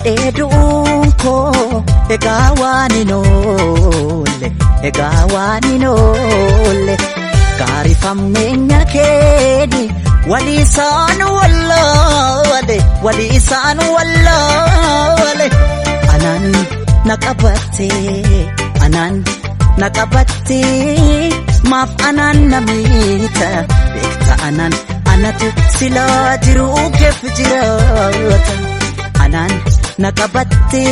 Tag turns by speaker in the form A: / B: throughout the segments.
A: jiraadhee du'uun koo egaa waan hin oolle, egaa waan hin oolle. Gaarifammeenya keeni walii isaan wallaale, walii isaan wallaale. Anaan na qabatte, anaan na qabatte, maaf anaan na miita? Beekta anaan anatu silaa jiruu keef jiraata. Anaan na qabatte,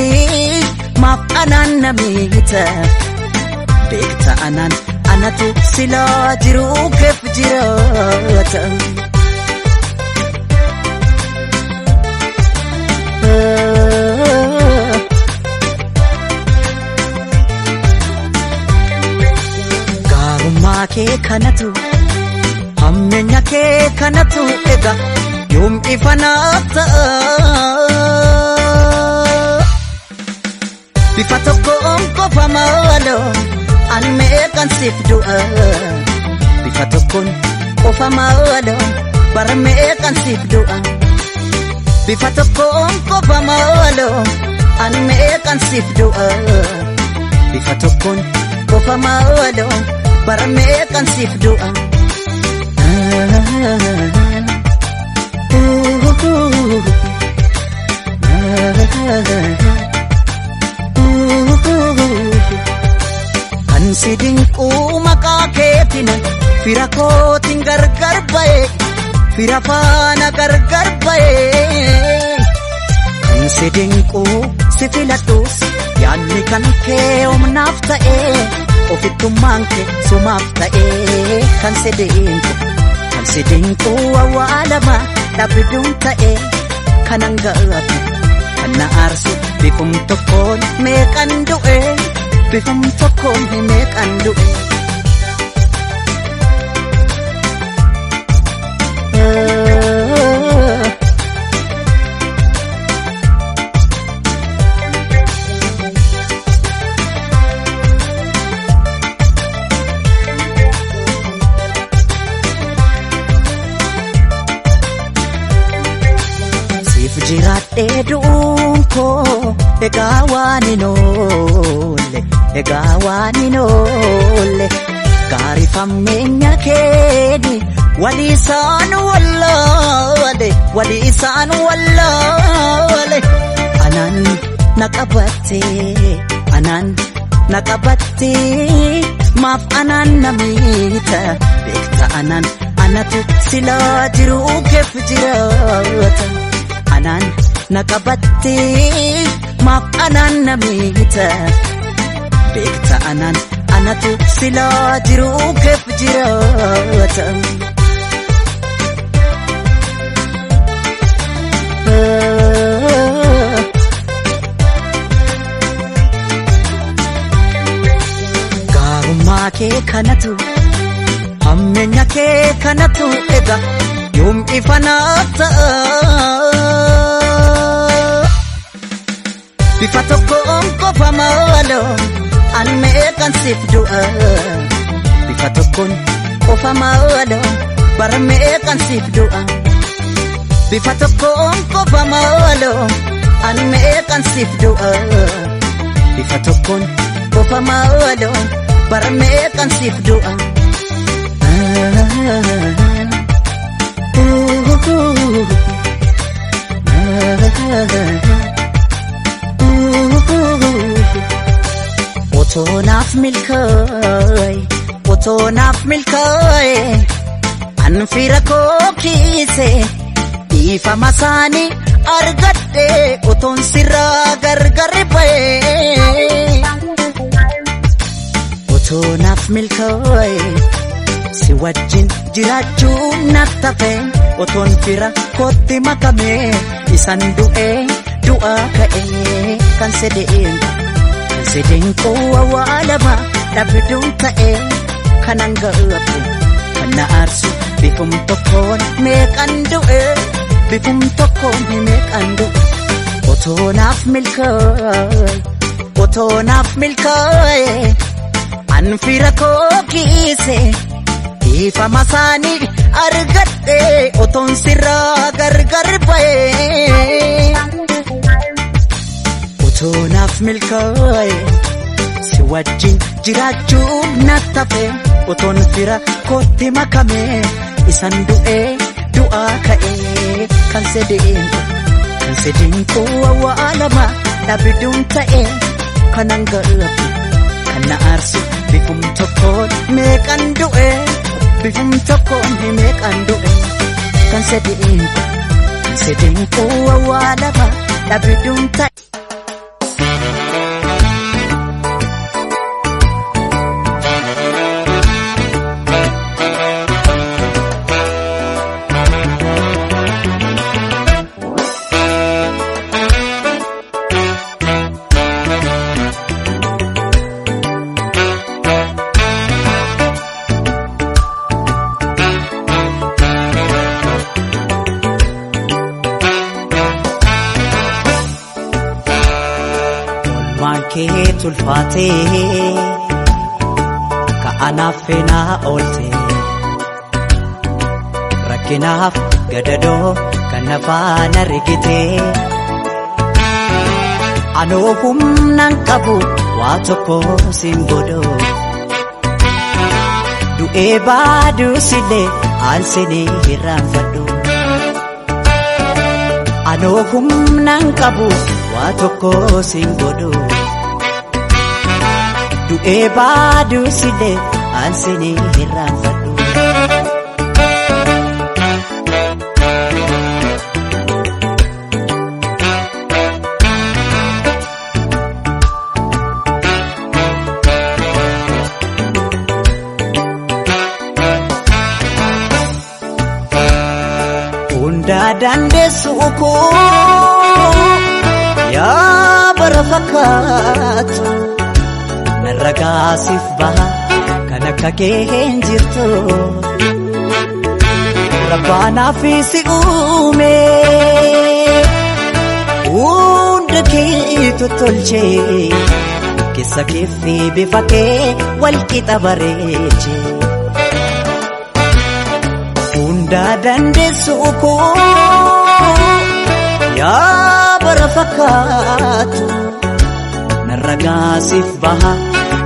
A: maaf anaan na miita? Beekta anaan anatu silaa jiruu keef jiraata. Gaarummaa kee kanatu, hammeenya kee kanatu egaa yoom ifa naaf ta'a? Bifa tokkoon qofa maaloo an meeqan siif du'a? Bifa tokkoon qofa maaloo bara meeqan siif du'a? Bifa tokkoon qofa maaloo an meeqan siif du'a? Bifa tokkoon qofa maaloo bara meeqan siif du'a? Kan si dinquu maqaa keetiin fira kootiin gargar ba'e, fira faana gargar ba'e. Kan si dinquu si filadhus yaadni kan kee humnaaf ta'e, ofittummaan kee sumaaf ta'e. Kan si dinqu, kan si dinquu awwaalama dhabduun ta'e, kanan gaafatu kan na aarsu bifum tokkoon meeqan du'e, bifum tokkoon meeqan du'e. Siif jiraadhee du'uun koo egaa waan hin oolle, egaa waan hin oolle. Gaarifammeenya keeni walii isaan wallaale, walii isaan wallaale. Anaan na qabatte, anaan na qabatte, maaf anaan na miita? Beekta anaan anatu silaa jiruu keef jiraata. Anaan na qabatte, maaf anaan na miita? Beekta anaan anatu silaa jiruu keef jiraata. Gaarummaa kee kanatu, hammeenya kee kanatu egaa yoom ifa naaf ta'a? Bifa tokkoon qofa maaloo an meeqan siif du'a? Bifa tokkoon qofa maaloo bara meeqan siif du'a? Bifa tokkoon qofa maaloo an meeqan siif du'a? Bifa tokkoon qofa maaloo bara meeqan siif du'a? Otoo naaf milkaa'e, otoo naaf milkaa'e, an fira koo kiise dhiifama isaanii argadhe otoon sirraa gargar ba'e. Otoo naaf milkaa'e si wajjin jiraachuu naaf tafe, otoon fira kootti makame isan du'e du'aa ka'e. Kan si dinqu, kan si dinqu awwaalama dhabduun ta'e, kanan gaafatu kan na aarsu bifum tokkoon meeqan du'e, bifum tokkoon meeqan du'e. Otoo naaf milkaa'e, otoo naaf milkaa'e, an fira koo kiise dhiifama isaanii argadhe otoon sirraa gargar ba'e. Otoo naaf milkaa'e si wajjin jiraachuun na tafe otoon fira kootti makame isan du'ee du'aa ka'ee kan sedeenku kan sedeenku awwaalama dhabiduun ta'e kanan gaabbu kan na aarsu bifum tokkoon meeqan du'e bifum tokkoon meeqan du'e kan sedeenku kan sedeenku awwaalama dhabiduun ta'e. Oolmaan kee tulfaatee ka'anaaf feenaa oolte rakkinaaf gadadoo kan nafaana rigite anoo humnaan qabu waa tokko siin godho du'ee baaduusillee aansinii hirraanfadhu anoo humnaan qabu waa tokko siin godhu du'ee baaduusillee aansinii hirraanfadhu. Hundaa dandeessu koo yaa bara fakkaatu narra gaasiif baha kan akka kee hin jirtu rabbaanaaf si uume hunda kee tottolchee keessa keeffi bifa kee wal qixa bareeche. Hundaa dandeessu koo yaa bara fakkaatu narra gaasiif baha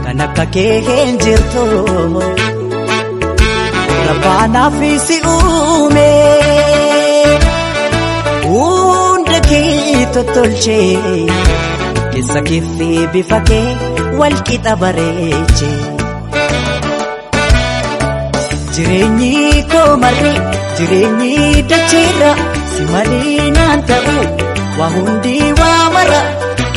A: kan akka kee hin jirtu rabbaanaaf si uume hunda kee tottolchee keessa keeffi bifa kee wal qixa bareeche. Jireenyi koo marri jireenyi dacheerra si malee naan ta'u waa hundi waa mara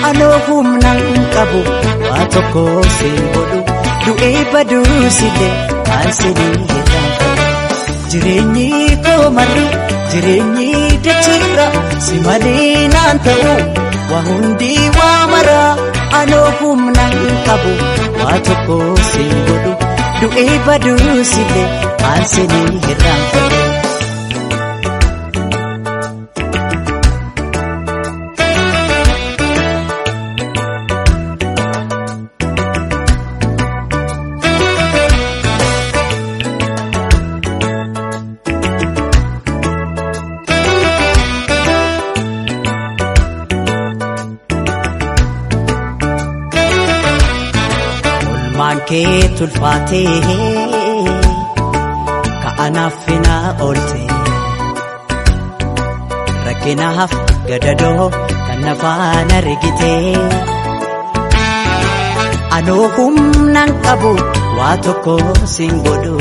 A: anoo humnaan qabu waa tokko siin godhu du'ee baduusillee aansinii hirraanfadhu. Jireenyi koo marri jireenyi dacheerra si malee naan ta'u waa hundi waa mara anoo humnaan qabu waa tokko siin godhu. Du'ee baduusillee aansinii hirraanfadhu. Oolmaan kee tulfaatee ka'anaaf feenaa oolte rakkinaaf gadadoo kan nafaana rigite anoo humnaan qabu waa tokko siin godhu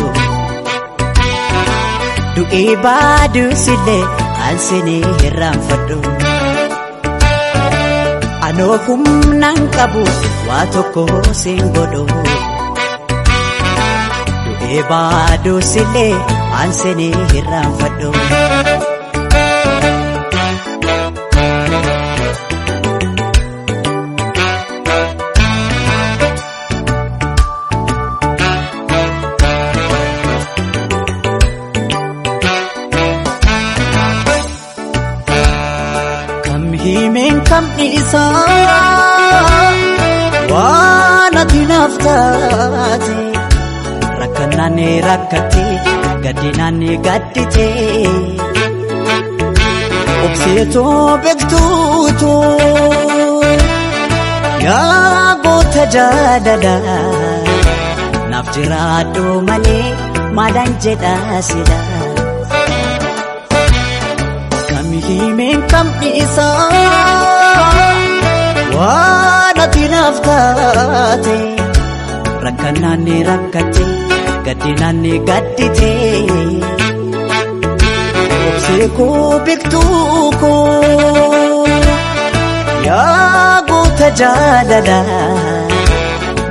A: du'ee baaduusillee aansinii hirraanfadhu. Anoo humnaan qabu waa tokko siin godhu du'ee baaduusillee aansinii hirraanfadhu. Kam himeen kam dhiisaa waan ati naaf taate rakkannaan rakkate gaddinaan gaddite obseetoo beektuutu Yaa goota jaalalaa naaf jiraadhu malee maalaan jedha sila. Kam himeen kam dhiisaa waan ati naaf taate rakkanaan ni rakkatte gaddinaan ni gaddite. Obsee koo beektuu koo yaa goota jaalalaa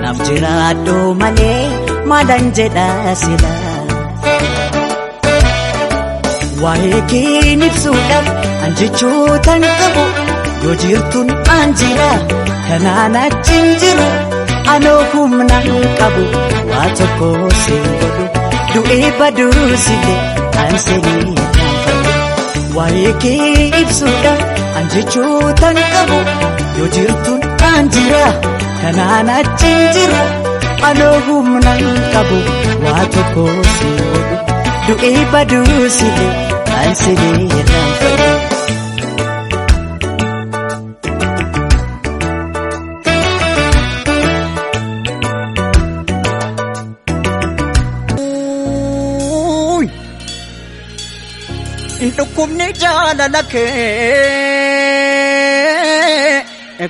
A: naaf jiraadhu malee maalaan jedha sila. Waa'ee kee ibsuudhaaf an jechootan qabu yoo jirtuun an jira kanaan achi hin jiru anoo humna hin qabu waa tokko siin godhu du'ee baduusillee an seenee kaanfadhu. Waa'ee kee ibsuudhaaf an jechootan qabu yoo jirtuun an jira kanaan achi hin jiru anoo humna hin qabu waa tokko siin godhu du'ee baduusillee an seenee kaanfadhu.
B: Dhukkubni jaalala kee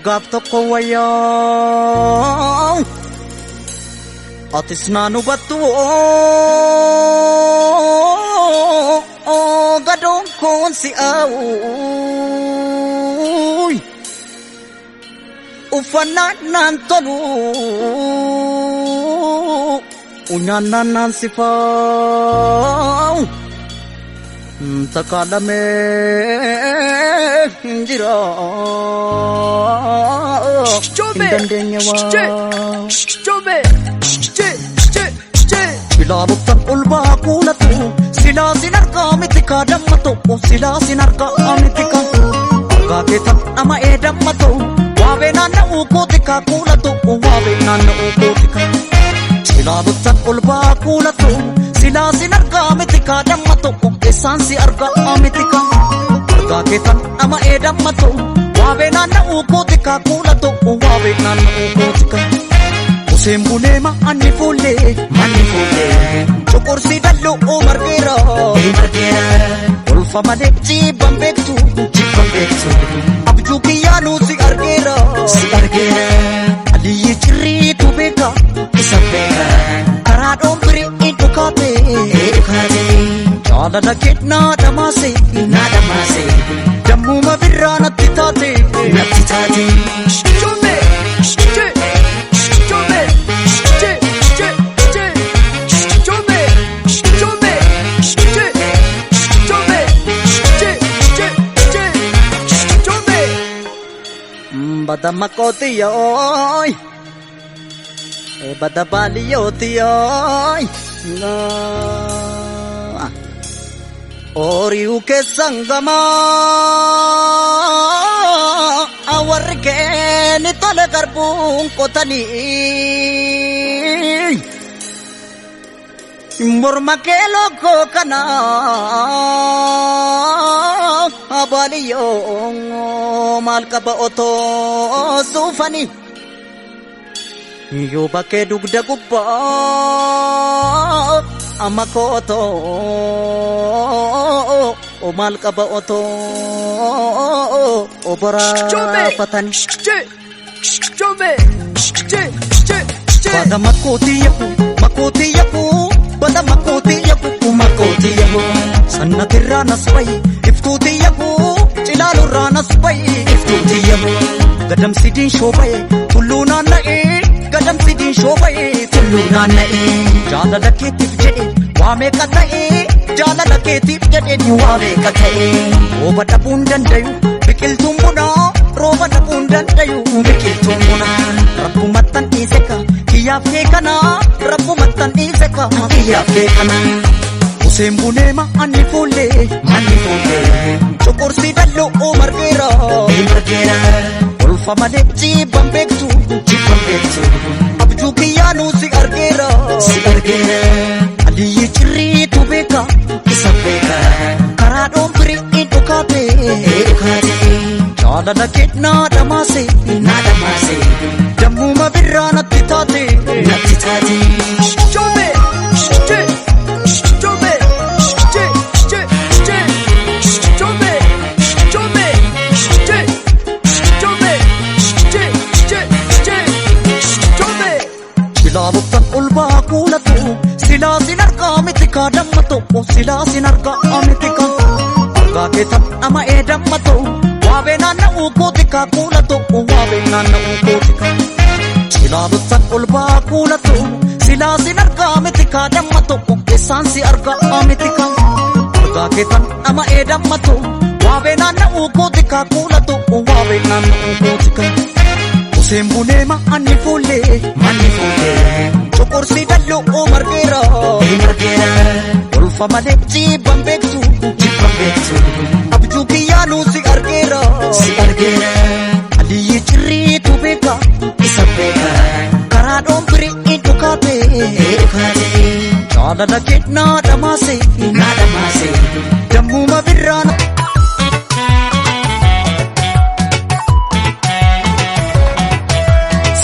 B: gaaf tokko wayyaa atis naan hubattu gadoon koon si'aawu uffannaan naan tolu nyaannaan naan sifaa'u. Takaalamee hin jira. Hin dandeenye waa. Ilaaluttan ol baa kuulatu silaa sin argaa miti kaa damma tokko silaa sin argaa miti kaa. Argaa keetan dhama'ee damma ta'u waabee naanna'uu kooti kaa kuula tokko waabee naanna'uu kooti kaa. Ilaaluttan ol baa kuulatu silaa sin argaa miti kaa damma tokko eessaan si argaa miti kaa. Argaa keetan dhama'ee damma ta'u waabee naanna'uu kooti kaa kuula tokko waabee naanna'uu kooti kaa. Useen bulee ma'anni fuullee manni fuullee cuqursii dalloo margeera margeera kolfa malee jibban beektu jibban beektu abjuu kiyyaanuu si argeera si argeera aliyyi cirriitu beeka isa beeka karaa dhoombirii dhukaate dhukaate jaalala kee naa dhamaase naa dhamaase dammuma birraa natti taate natti taate. Badamakootiyooy badabaaliyootiyoy Oriu keessan gamaa warri keeni tole garbuun qotanii morma kee lookoo kana baaliyyoo maal qaba otoo suufanii yoo bakkee dugda gubbaa amma kootoo maal qaba otoo oboraafatan. Bada makooti yaku makooti yaku bada makooti yaku makooti yaku sannatirraa nas bayi iftuuti yaku cilaalurraa nas bayi iftuuti yaku gadamsidiin shoobaye tulluu naanna'ee gadamsidiin shoobaye tulluu naanna'ee jaalala keetiif jedhe waa meeqa ta'ee jaalala keetiif jedhe ni waa meeqa ta'ee rooba dhabuun dandayu biqiltuun bunaa rooba dhabuun dandayu biqiltuun bunaa rabbumattan dhiise ka kiyyaaf kee kanaa rabbumattan dhiise ka kiyyaaf kee kanaa. Useen bunee ma'anni fuullee manni fuullee cuqursii dalloo margeera margeera kolfa malee jibban beektu jibban beektu abjuu kiyyaanuu si argeera si argeera aliyyi cirriitu beeka isa beeka karaa dhoombirii dhukaate dhukaate jaalala kee naa dhamaase naa dhamaase Silaa sin argaa miti kaa dammatu silaa sin argaa miti kaa. Argaa kee dhama'ee dammatu waabee naanna'uu kooti kaa kuulatu waabee naanna'uu kooti kaa. Cilaalottan ol baa kuulatu silaa sin argaa miti kaa dammatu keessaan si argaa miti kaa. Argaa kee dhama'ee dammatu waabee naanna'uu kooti kaa kuulatu waabee naanna'uu kooti kaa. Useen bunee ma'anni fuullee
A: Manni fuullee
B: Coqorsi dalloo margeera.
A: Margeera.
B: Olfa malee jibban beektu.
A: Jibban beektu.
B: Abjuu kiyyaanuu si argeera.
A: Si argeera.
B: Aliyyi cirriitu beeka.
A: Isa beeka.
B: Karaa dhoomfirii dhukaate.
A: Dhukaate.
B: Jaalala kee naa dhamaase.
A: Naa dhamaase.
B: Dammuma birraan.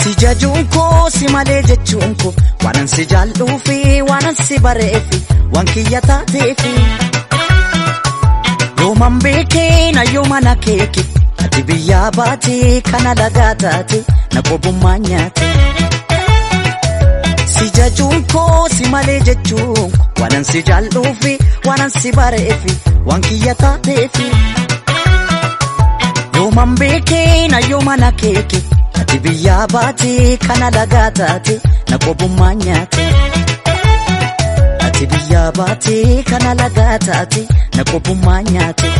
B: Si jajuun koo si malee jechuun koo waanan si jaalluufi waanan si bareefi waan kiyya taateefi. Yooman beekee na yooman akeeke ati biyyaa baate kana lagaa taate na qobummaa nyaate. Si jajuun koo si malee jechuun koo waanan si jaalluufi waanan si bareefi waan kiyya taateefi. Yooman beekee na yooman akeeke. Ati biyyaa baate kana lagaa taate na qobummaa nyaate. Ati biyyaa baate kana lagaa taate na qobummaa nyaate.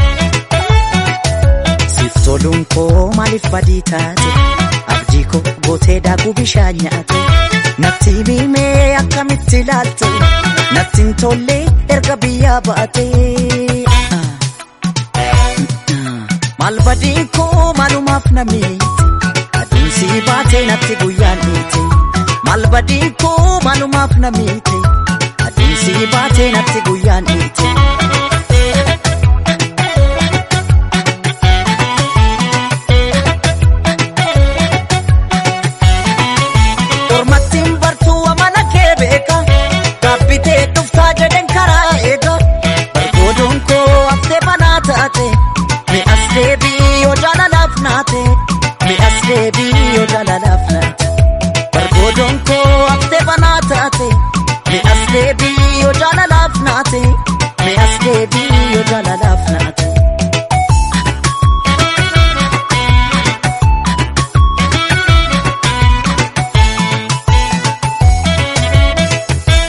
B: Siif toluun koo maaliif badii taate abdii koo gootee daakuu bishaan nyaate. Natti himee akkamitti ilaalte natti hin tolle erga biyyaa baate. Maal badiin koo maalumaaf na miite. Aduun si baatee natti guyyaan dhiite. Maal badiin koo maalumaaf na miite. Aduun si baatee natti guyyaan dhiite. Ormattiin bartuu amala kee beeka. Gaabbitee dhuftaa jedhan karaa eega. Bargoodoon koo haftee banaa taate. Mi'as deebii yoo jaalalaaf naate. Mi'as deebii yoo jaalalaaf naate. Bargoodoon koo haftee banaa taate. Mi'as deebii yoo jaalalaaf naate. Mi'as deebii yoo jaalalaaf naate.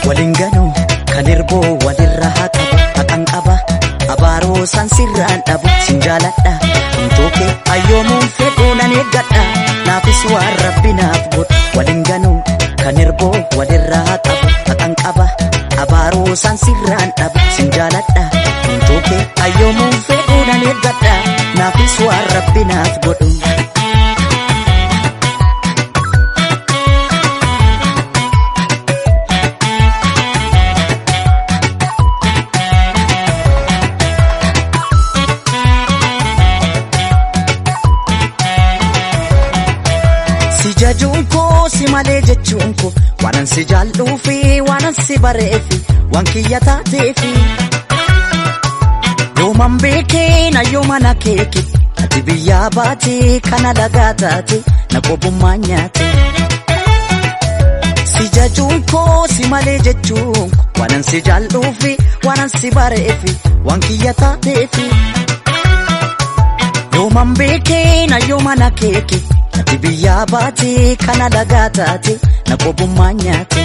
B: Waliin ganuu kan erboo walirra haa qabu haqan qaba abaaroo san sirraan dhabu sin jaaladha humtoo kee ayyoomuun fedhuu nan eeggadha naafis waan rabbi naaf godhu waliin ganuu kan erboo walirra haa qabu haqan qaba abaaroo san sirraan dhabu sin jaaladha humtoo kee ayyoomuun fedhuu nan eeggadha naafis waan rabbi naaf godhu. Si jajuun koo si malee jechuun koo waanan si jaalluufi waanan si bareefi waan kiyya taateefi. Yooman beekee na yooman akeeke ati biyyaa baate kana lagaa taate na qobummaa nyaate. Si jajuun koo si malee jechuun koo waanan si jaalluufi waanan si bareefi waan kiyya taateefi. Yooman beekee na yooman akeeke. Ati biyyaa baate kana lagaa taate na qobummaa nyaate.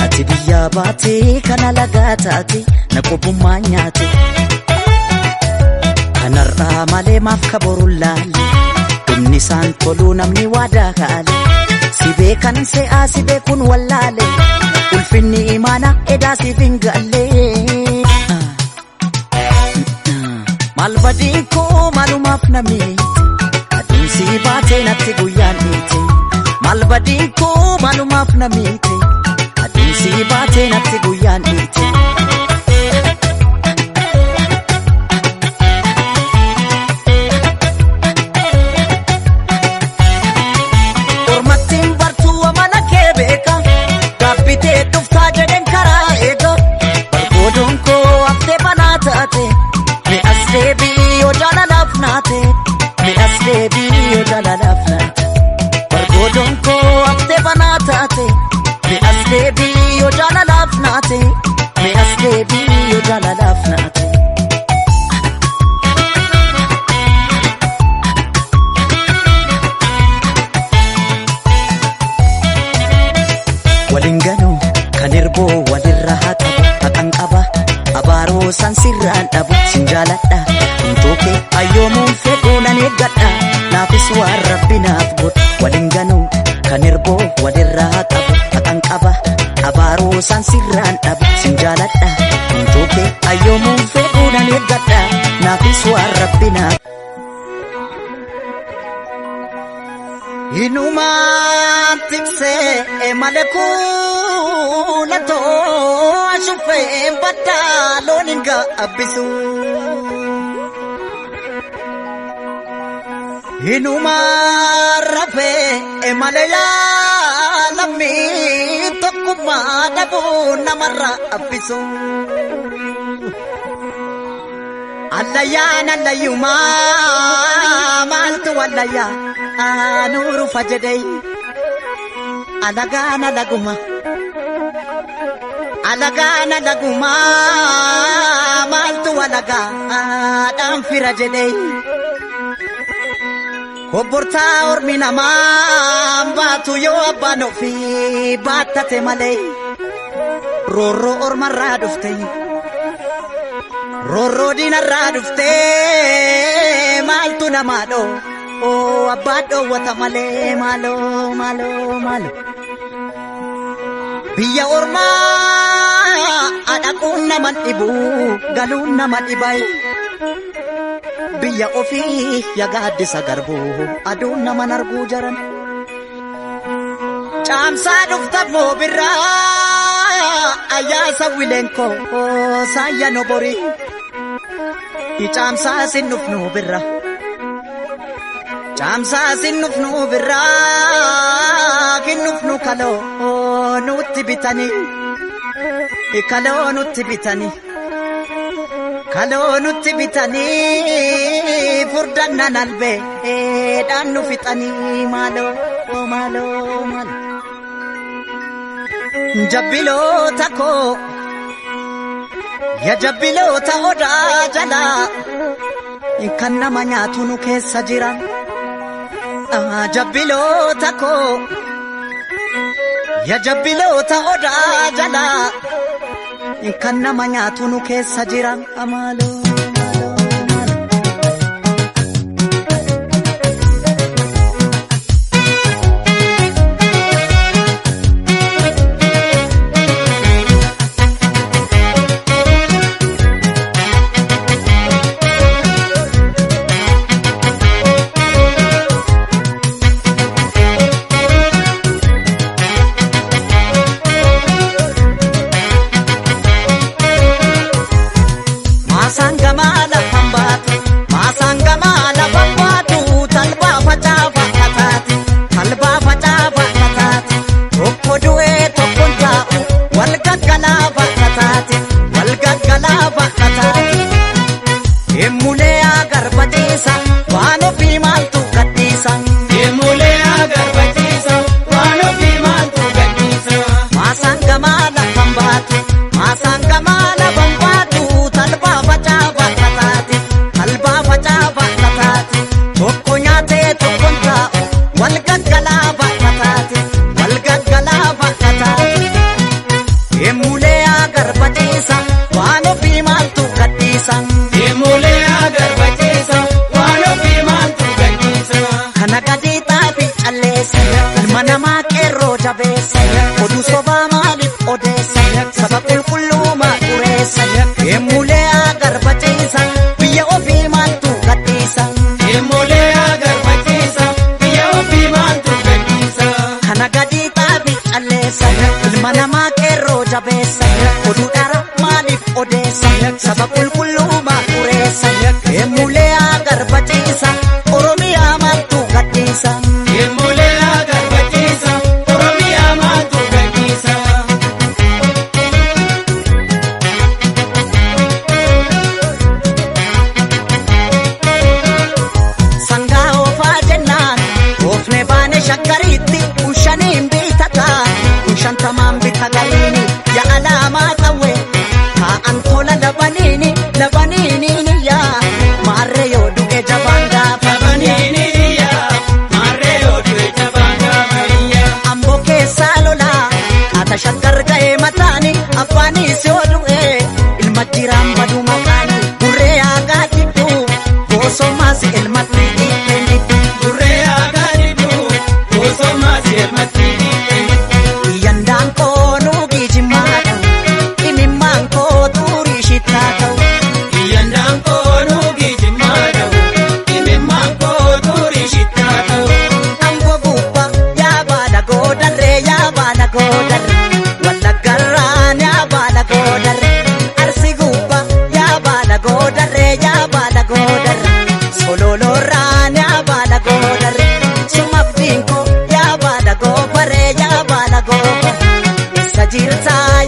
B: Ati biyyaa baate kana lagaa taate na qobummaa nyaate. Kanarraa malee maaf kaboruun laalle dhumni isaan toluu namni waadaa kaale. Si beekan se'aa si beekuun wallaale ulfinni imaana edaa siif hin galle. Maal badiin koo maalumaaf na miite. Aduun si baatee natti guyyaan dhiite. Maal badiin koo maalumaaf na miite. Aduun si baatee natti guyyaan dhiite. Ormattiin bartuu amala kee beeka. Gaabbitee dhuftaa jedhan karaa eega. Bargoodoon koo haftee banaa taate. Mi'as deebii yoo jaalalaaf naate. Mi'as deebii yoo jaalalaaf naate. Bargoodoon koo haftee banaa taate. Mi'as deebii yoo
A: yoo jaalalaaf naate, mee as deebii yoo jaalalaaf naate. Waliin ganuu kan erboo walirra haa qabu haqan qaba abaaroo san sirraan dhabu sin jaaladha humtookee ayyoomuun fedhuu nan eeggadha naafis waan rabbi naaf godhu waliin ganuu kan erboo walirra haa qabu haqan qaba abaaroo san sirraan dhabu sin jaaladha humtookee ayyoomuun fedhuu nan eeggadha naafis waan rabbi naaf. Inumaan tiksee malee kuulatoo ashuufee baddaa loon hin gaabbisu. Inumaan rafee malee yaalamii tokkummaa dhabuu namarraa abbisu. Allayyaan allayyumaa maaltu allayyaa anuuru fajedhee alagaan alaguma alagaan alagumaa maaltu alagaa dhaan fira jedhee kobbortaa ormi namaa baatu yoo abbaan ofii baattate malee roorroo ormarraa dhufte. Roorroo diinarraa dhuftee maaltu namaa dhoo oo abbaa dhoowwata malee maaloo maaloo maaloo. Biyya ormaa dhaquun nama dhibu galuun nama dhibai. Biyya ofii yagaaddisa garbuu aduun nama arguu jaran. Caamsaa dhufta moo birraa ayyaasa wileenkoo saayya noborii. Caamsaa sin dhufnu birra. Caamsaa sin dhufnu birra. Kinnufnu kaloo nutti bitanii. Kaloo nutti bitanii. Kaloo nutti bitanii. Furdannan albee dhaan nu fixanii maaloo maaloo maaloo. Jabbiloota koo. Ya jabbiloota odaa jalaa kan nama nyaatu nu keessa jira. Jabbiloota koo ya jabbiloota odaa jalaa kan nama nyaatu nu keessa jira. Maaloo. Oduu sobaa maaliif odeessa? Saba qulqulluu xureessa? Eemulee agarbachiisa biyya ofii maaltu gadhiisa?
C: Eemulee agarbachiisa biyya ofii maaltu gadhiisa?
A: Kana gadi xaafi calleessa ilma namaa qeerroo jabeessa. Oduu dhara maaliif odeessa? Saba qulqulluu xureessa? Eemulee agarbachiisa Oromiyaa maaltu gadhiisa?
C: Eemulee agarbachiisa Oromiyaa maaltu gadhiisa?
A: Sangaa oofaa jennaan oofne baane shakkariitti kun shaniin bitataa kun shantamaan bita galiini.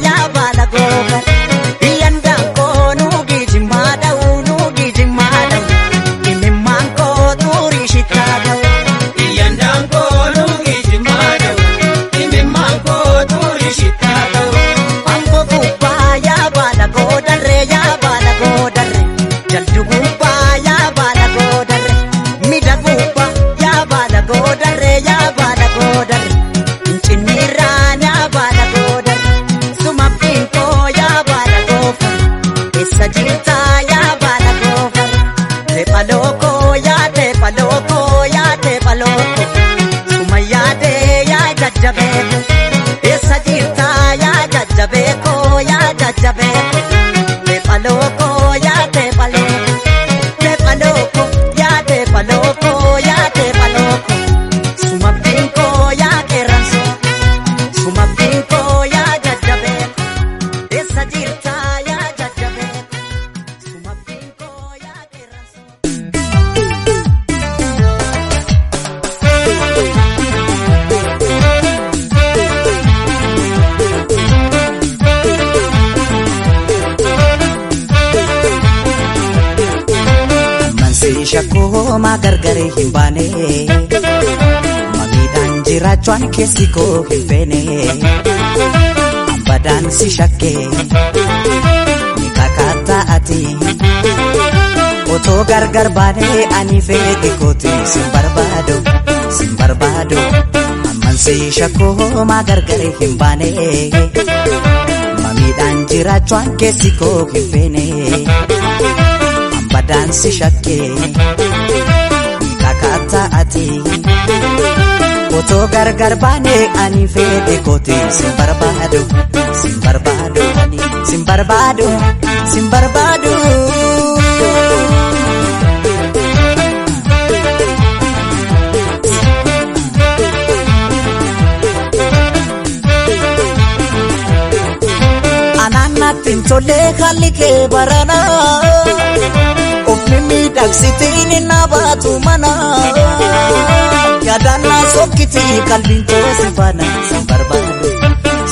A: yaa baala goofar. Biyyan daankoo nuugii jimmaa dha'u nuugii jimmaa dha'u. Imimmaan koo xurii shittaa dha'u.
C: Biyyan daankoo nuugii jimmaa dha'u. Imimmaan koo xurii shittaa dha'u.
A: Amboo gubbaa yaa baala goodarree yaa baala goodarree. Jaldu gubbaa yaa baala goodarree. Mida gubbaa yaa baala goodarree yaa baala goodarree. Fincinniirraan yaa baala goodarree. Suma fiinkoo yaa baala goofar. Eessa jirtaa yaa baala goofar. Teepha lookoo yaa teepha lookoo yaa teepha lookoo. Suma yaadee yaa jajjabeeko. Eessa jirtaa yaa jajjabeeko yaa jajjabeeko. Teepha lookoo yaa teepha lookoo. Teepha lookoo yaa teepha lookoo yaa teepha lookoo. Suma fiinkoo yaa qeerranso. Suma fiinkoo yaa jajjabeeko. Eessa jirtaa yaa jajjabeeko. Suma fiinkoo yaa qeerranso.
B: Mansi shakkoo gargari hin baane mamiidhaan jiraachuun keessi koo hin feene ambadaan si shakkee ni kakaataa ati otoo gargar baane ani fedhi kooti sin barbaadu sin barbaadu ammansi shakkoo gargari hin baane mamiidhaan jiraachuun keessi koo hin feene. Ambadaan si shakkee ni kakaataa ati otoo gargar baane ani fedhe kooti sin barbaadu sin barbaadu ani sin barbaadu sin barbaadu. Anaan natti hin tolle haalli kee barana. Of mimmiidhagsitiin na baatu mana. Yaadaan na sokkiti qalbiin koo si faana. Sin barbaadu,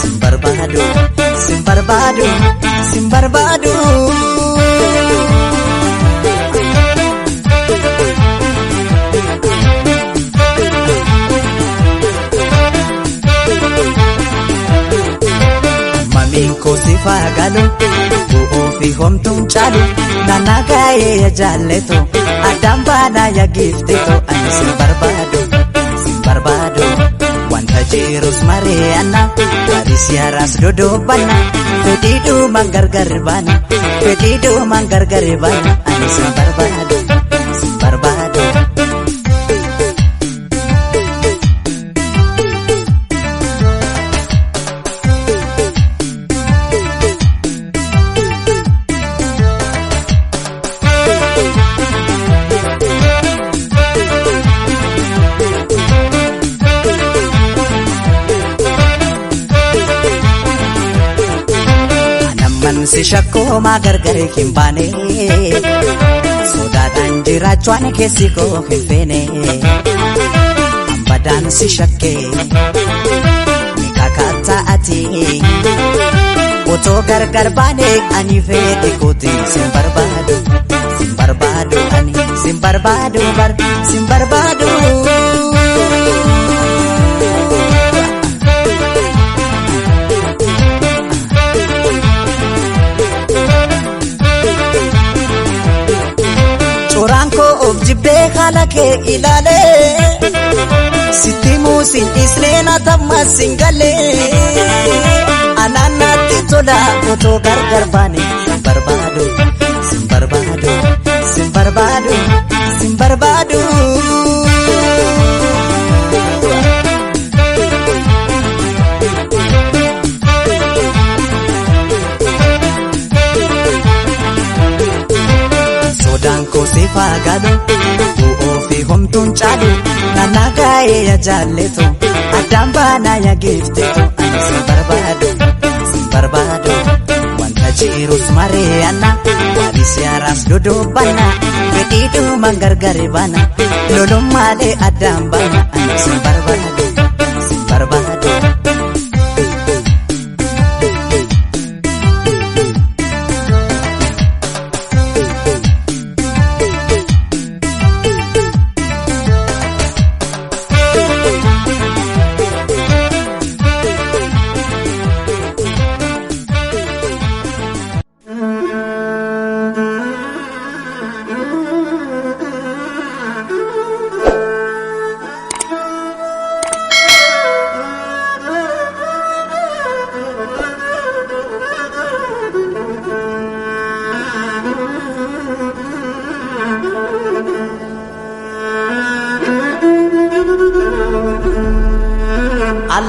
B: sin barbaadu, sin barbaadu, sin barbaadu. Mamiin koo si faagalu bu'uu fi homtuun caalu nana gaa'ee ya jaalleto addaan baanaa ya giifteto ani sin barbaadu sin barbaadu wanta jirus mari'anna garis yaaraas dodoobanna fedhii dhumaan gargar baana fedhii dhumaan gargar baana ani sin barbaadu sin barbaadu. Anamman si shakkoo gargar hin baane sodaadhaan jiraachuun keessi koo hin feene ambadaan si shakkee ni kakaataa ati otoo gargar baane ani fedhi kooti sin barbaadu sin barbaadu ani sin barbaadu bar sin barbaadu. Coraan koo of jibbee haala kee ilaalee sitti muusin dhiisnee na tammas sin galee anaan natti tola otoo gargar baane sin barbaadu sin barbaadu sin barbaadu sin barbaadu. Sodaan koo si faagalu bu'uu fi homtuun caalu nana gaa'ee ya jaalleto addaan baanaa ya giifteto ani sin barbaadu sin barbaadu wanta jirus mari'anna garis yaaraas dodoobanna fedhii dhumaan gargar baana lolummaalee addaan baana ani sin barbaadu sin barbaadu.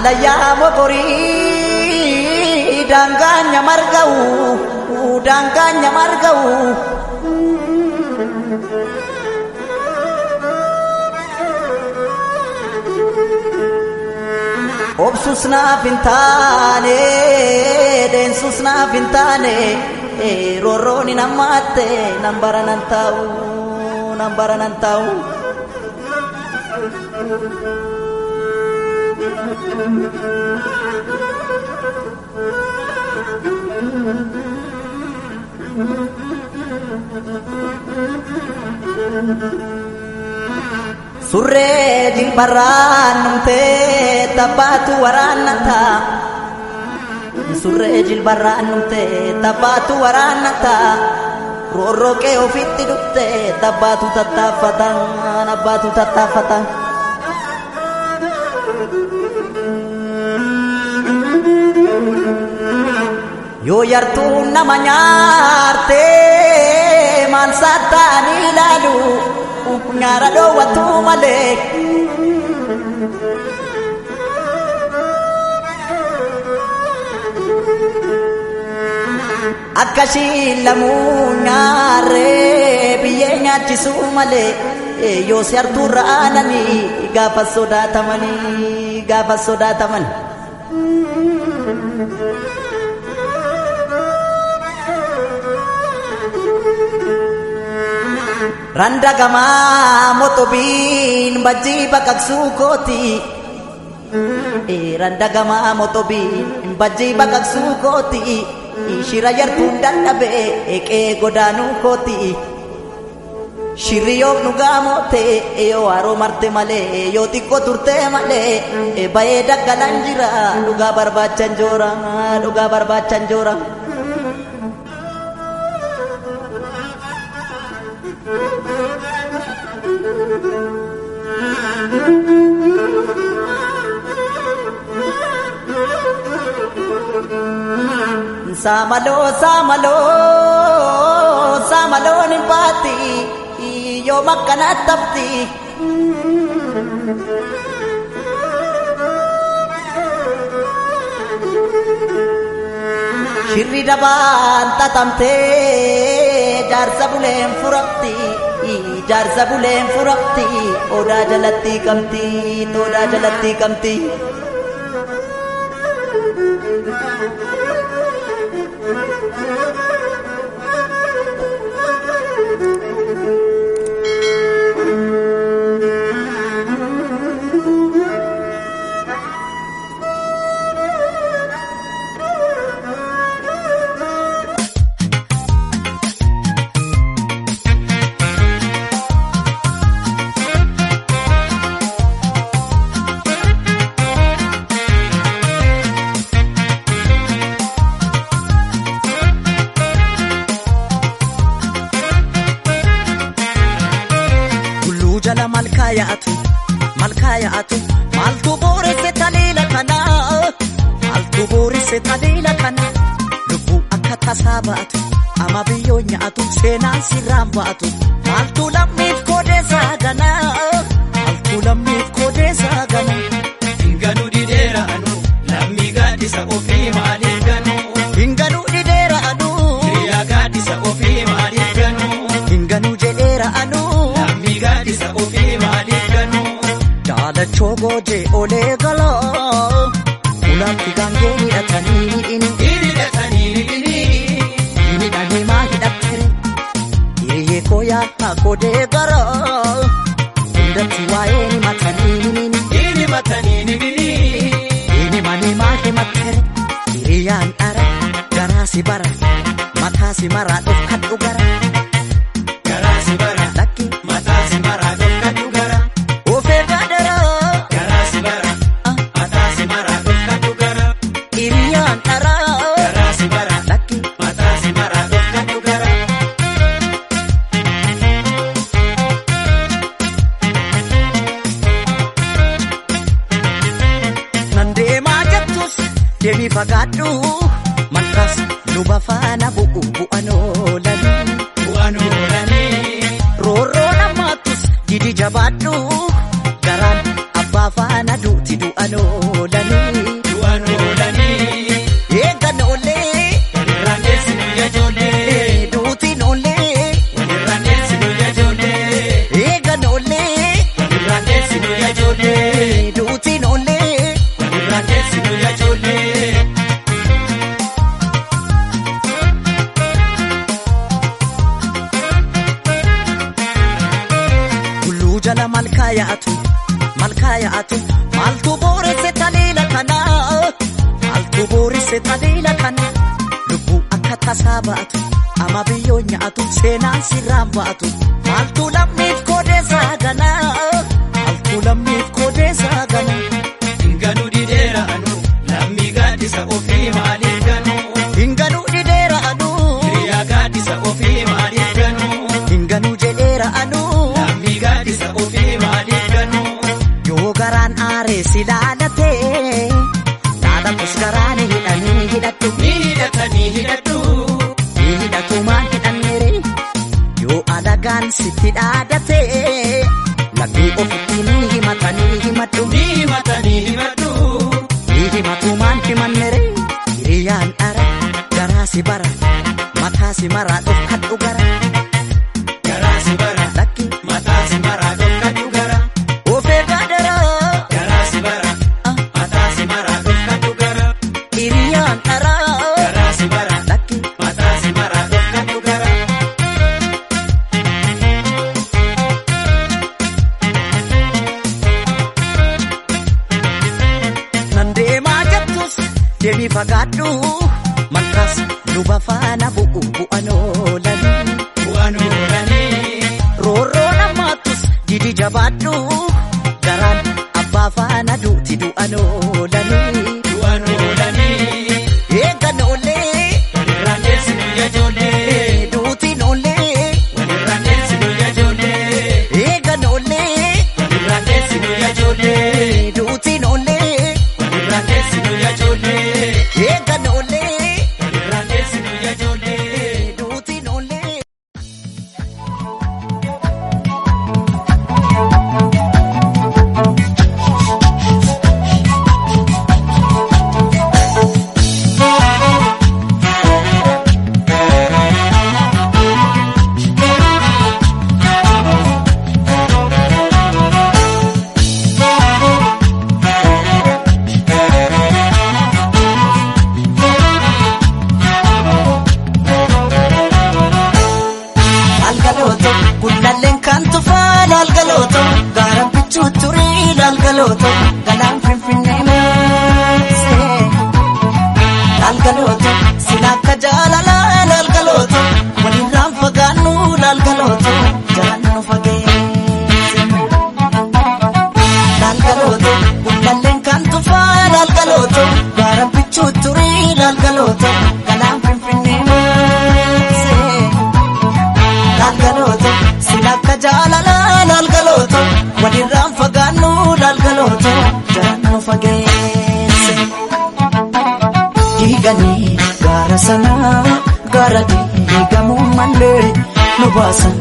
A: Hallayyaa mokorii daangaan nyamarga'u daangaan nyamarga'u. Obsus naaf hin taane deensus naaf hin taane roorroon hin hammaatte nan bara nan taa'u nan bara nan taa'u. Surree jilbarraan numtee tabbaatu waraannata. Surree jilbarraan numtee tabbaatu waraannata. Roorroo qe'ee ofitti dhuftee tabbaatu tattaaffata abbaatu tattaaffata. Yoo yartuun nama nyaartee maal sattaanii ilaalu nyaara dhoowwatu malee. Akka lamuu nyaarree biyyee nyaachisuu malee yoo si hartuurra aananii gaafa sodaatamanii gaafa sodaataman. Randa gamaa motobiin bajjii baqaqsuu kooti. Randa gamaa motobiin bajjii baqaqsuu kooti. Shira yartuun dadhabee eeqee godaanuu kooti. Shirri yoo dhugaa mootee yoo haroo marte malee yoo xiqqoo turtee malee bayee daggalaan jira dhugaa barbaachan joora dhugaa barbaachan joora. Saamaloo saamaloo saamaloon hin baatti yoo makkanaa tafti. Shirri dabaan tatamtee jaarsa buleen furamti jaarsa buleen furamti odaa jalatti qabdi odaa jalatti qabdi. Tulluu jala malkaa yaa'atu malkaa yaa'atu maaltu booresse taleela kana maaltu booresse taleela kana lubbuu akka tasaa ba'atu ama biyyoo nyaatu seenaan sirraan ba'atu maaltu lammiif koodeessaa gana maaltu lammiif koodeessaa gana.
C: Hinganuu didheera anu lammii gaaddisa ofii maaliif ganuu?
A: Hinganuu dhidheera anuu
C: Hiriyaa gaaddisa ofii maaliif ganuu?
A: hinganuu jedheera anuu
C: Lammii gaaddisa ofii maaliif ganuu?
A: daalachoo goojee olee galaa ulaatti gaangee hidhatanii hidhini.
C: Hidhatanii hidhinii.
A: Hidhanii maa hidhattere hiriyyee koo yaa kodee gara hundatti waa'ee ni matanii ni ni
C: Hidhi matanii hidhinii.
A: ni manii maa himattere hiriyyaan dhara garaasi bara mataasi maraa dhofkadhu gara
C: Garaasi bara
A: lakki
C: mataasi bara dhofkadhu gara.
A: ofee gadara
C: Garaasi bara mataasi bara dhofkadhu gara.
A: hiriyyaan dhara
C: Garaasi bara
A: lakki
C: mataasi bara dhofkadhu gara.
A: nan deemaa jettus deemii fagaadhu malkaas luba faana bu'u bu'an oolanii.
C: Bu'aan oolanii.
A: Roorroo namaattus didi jabaadhu garaan abbaa faana duuti du'an oolanii. Isaa ba'atu ama biyyoo nyaatu seenaan sirraan ba'atu maaltu lammiif koodeessaa ganaa maaltu lammiif koodeessaa ganaa.
C: Hinganuu dideera anuu lammii gaaddisa ofii maaliif ganuu?
A: Hinganuu dideera anuu.
C: Hiriyaa gaaddisa ofii maaliif ganuu?
A: Hinganuu jedheera anuu.
C: Lammii gaaddisa ofii maaliif ganuu?
A: Yoo garaan aaree si laalatee laalatus garaan hidhanii hidhadhu.
C: Ni hidhatanii hidhadhu.
A: Ni hidhatu maal hidhannere yoo alagaan sitti dhaadatee lammii ofitti ni himatanii himadhu.
C: Ni himatanii himadhu.
A: Ni himatu maal himannere hiriyaan dhara garaa si bara mataa si maraa dhofkadhu gara.
C: Garaa si bara.
A: Lakki.
C: Mataa si maraa dhofkadhu gara.
A: Ofee gaadara.
C: Garaa si bara. Mataa si maraa dhofkadhu gara.
A: Hiriyaan dhara.
C: Garaa si bara.
A: Lakki.
C: Mataa si maraa dhofkadhu gara.
A: Nan deemaa jettus deemii fagaadhu malkaas luba faana bu'u bu'an oolanii.
C: Bu'aan oolanii.
A: Roorroo namaattus didi jabaadhu garaan abbaa faana duuti du'an oolanii.
C: Bu'aan oolanii.
A: Eegan oolee
C: Walirraan deessinu ijoollee.
A: duutiin oolee
C: Walirraan deessinu ijoollee.
A: eegan oolee
C: Walirraan deessinu ijoollee.
A: duutiin oolee
C: Walirraan deessinu ijoollee.
A: eegan oolee
C: Walirraan deessinu ijoollee.
A: duutiin oolee. Laalgalooto gullalleen kan tufaa laalgalooto gaara bichuu turii laalgalooto galaan finfinnee maasee. Laalgalooto sila akka jaalalaa laalgalooto walirraan fagaannu laalgalooto jalaan nu fageesse. Laalgalooto gullalleen kan tufaa laalgalooto gaara bichuu turii laalgalooto galaan finfinnee maasee. Laalgalooto sila akka jaalalaa laalgalooto walirraan fagaannu laalgalooto jalaan nu fageesse. Diiganii gaara sanaa gaara diigamuu malee nu baasan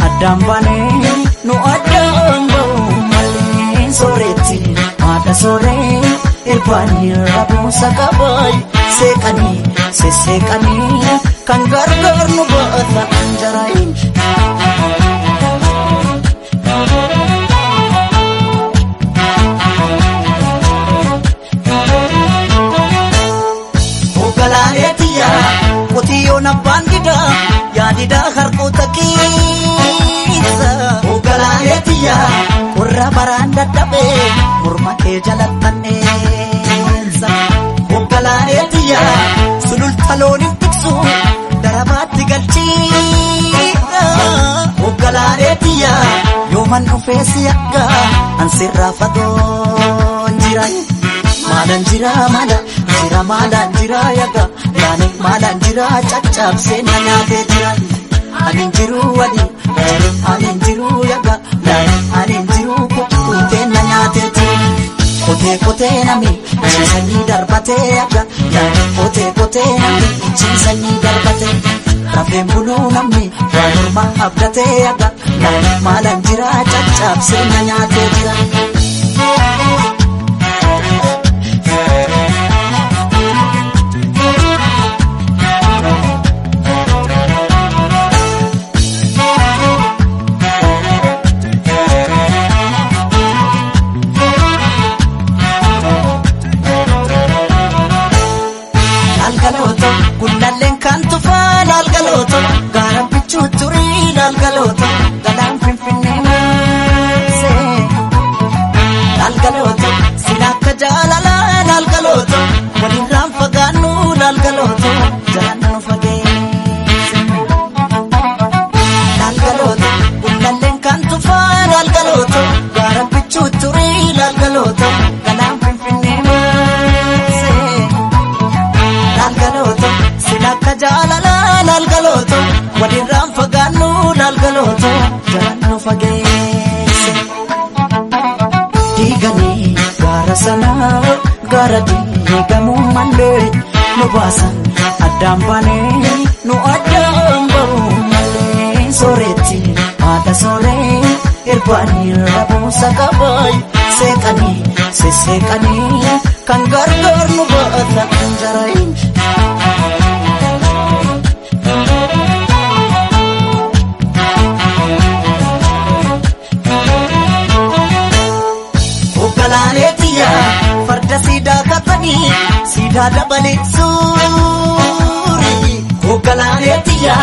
A: addaan baanee nu addaan ba'uu malee sooretti haadha sooree irbaanii rabuusa qabaay seeqanii sesseeqanii kan gargaar nu baata anjaraayin. Hoogganaalee qotiyyoon abbaan didaa yaadidaa harkoota keessa. Hoogganaalee qorra baraan dadhabee morma kee jalattanneessa. Hoogganaalee sululta looniin tiksu darabaatti galchiidha. Hoogganaalee yooman dhufee si akka ansirraa fagoon jira. Maalaan jira maala jira maalaan jira yaga yaani maalaan jira caccabsee na nyaatee jira. Ani jiru wali jiru ani jiru yaga yaani ani jiru kukkutee na nyaatee jira. Kotee kotee nami ciisanii darbatee yaga yaani kotee kotee nami ciisanii darbatee. Rafeen buluu namni waan morma abdatee yaga yaani maalaan jira caccabsee na nyaatee jira. Laalgalooto gullalleen kan tufaa laalgalooto gaara bichuu turii laalgalooto galaan finfinnee maasee. Laalgalooto sila akka jaalalaa laalgalooto walirraan fagaannu laalgalooto jalaan nu fageesse. Jaalalaa laalgalooto walirraan fagaannu laalgalooto jalaan nu fageesse. Diiganii gaara sanaa gaara diigamuu malee nu baasan addaan baanee nu addaan ba'uu malee sooretti haadha sooree irbaanii rabuusa qabaay seeqanii sisseeqanii kan gargaar nu baata jarayin. Oggalaaneetiya farda siidaa katanii siidaa dabalee suuri. Oggalaaneetiya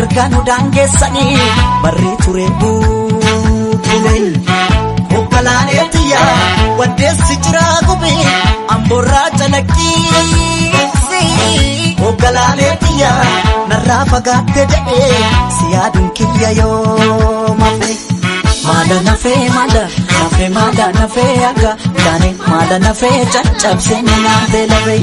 A: erga nu daangeessanii barree ture buutule. Oggalaaneetiya waddeessi jiraa gubee amboorraa calaqqiisi. Oggalaaneetiya narraa fagaatte jedhee si yaaduun kiyya yoo mafe. Maala nafee maala nafee maala nafee akka taane maala nafee caccabsee na nyaatee lafee.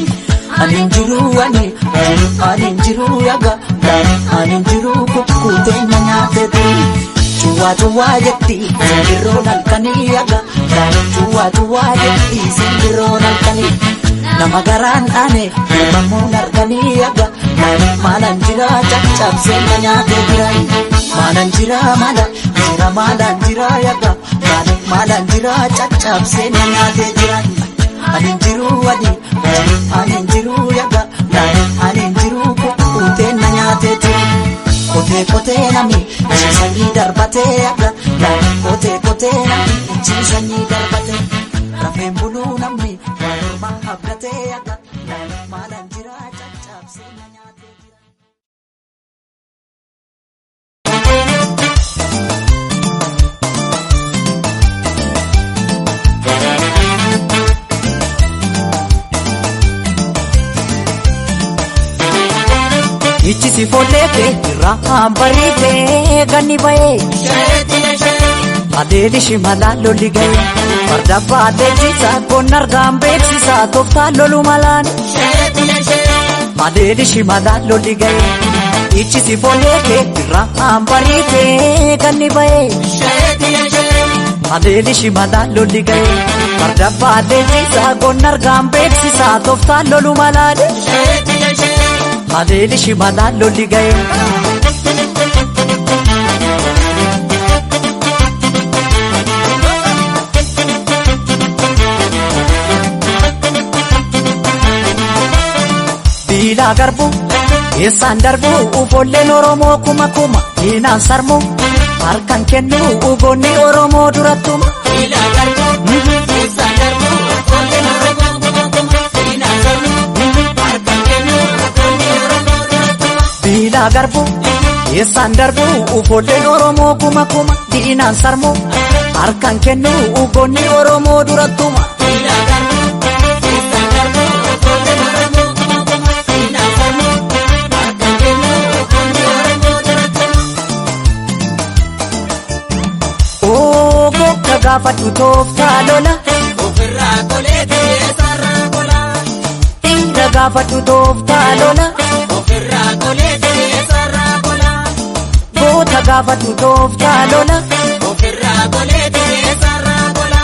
A: Ani hin jiru ani jiru ani hin jiru akka taane ani hin jiru kukkuutee na nyaatee ture. Cuwaa cuwaa jetti simbirroon halkanii akka taane cuwaa cuwaa jetti simbirroon halkanii. Nama garaan dhaane uumamuun arganii akka taane maalaan jira caccabsee na nyaatee jira. Maalaan jira maala jira maalaan jira yaga taane maalaan jira caccabsee na nyaatee jira. Ani hin jiru ani jiru ani hin jiru yaga taane ani hin jiru kukkuutee na nyaatee jira. Kotee kotee namni sanyii darbatee yaga taane kotee kotee namni sanyii darbatee rafeen buluu namni waan ormaa abdatee yaga taane maalaan jira caccabsee na nyaatee jira. Ichi si folleete irraa bariitee ganni ba'ee. Adeeli shimalaa lolli ga'ee farda baatee jiisa qonna argaan beeksisa tooftaa lolu malaan. Adeeli shimalaa lolli ga'ee ichi si folleete irraa bariitee ganni ba'ee. Adeeli shimalaa lolli ga'ee farda baatee jiisa qonna argaan beeksisa tooftaa lolu malaan. Adeeli shimalaa lolli ga'ee. Biilaa garbuu eessaan darbuu ufolleen Oromoo kuma kuma diinaan sarmuu harkaan kennu ugoonni Oromoo durattuma.
C: Biilaa garbuu eessaan darbuu ufolleen Oromoo kuma kuma diinaan sarmuu harkaan kennu ugoonni Oromoo durattuma.
A: Biilaa garbuu eessaan darbuu ufolleen Oromoo kuma kuma diinaan sarmuu harkaan kennu ugoonni Oromoo durattuma.
C: Biilaa garbuu eessaan darbuu ufolleen Oromoo kuma kuma diinaan sarmuu harkaan kennu ugoonni Oromoo durattuma.
A: Oogoo gaafadhu tooftaa lola.
C: Ofirraa qolee keessarraa qola.
A: Dhiira gaafadhu tooftaa lola.
C: Ofirraa qolee keessarraa qola.
A: Goota gaafadhu tooftaa lola.
C: Ofirraa qolee keessarraa qola.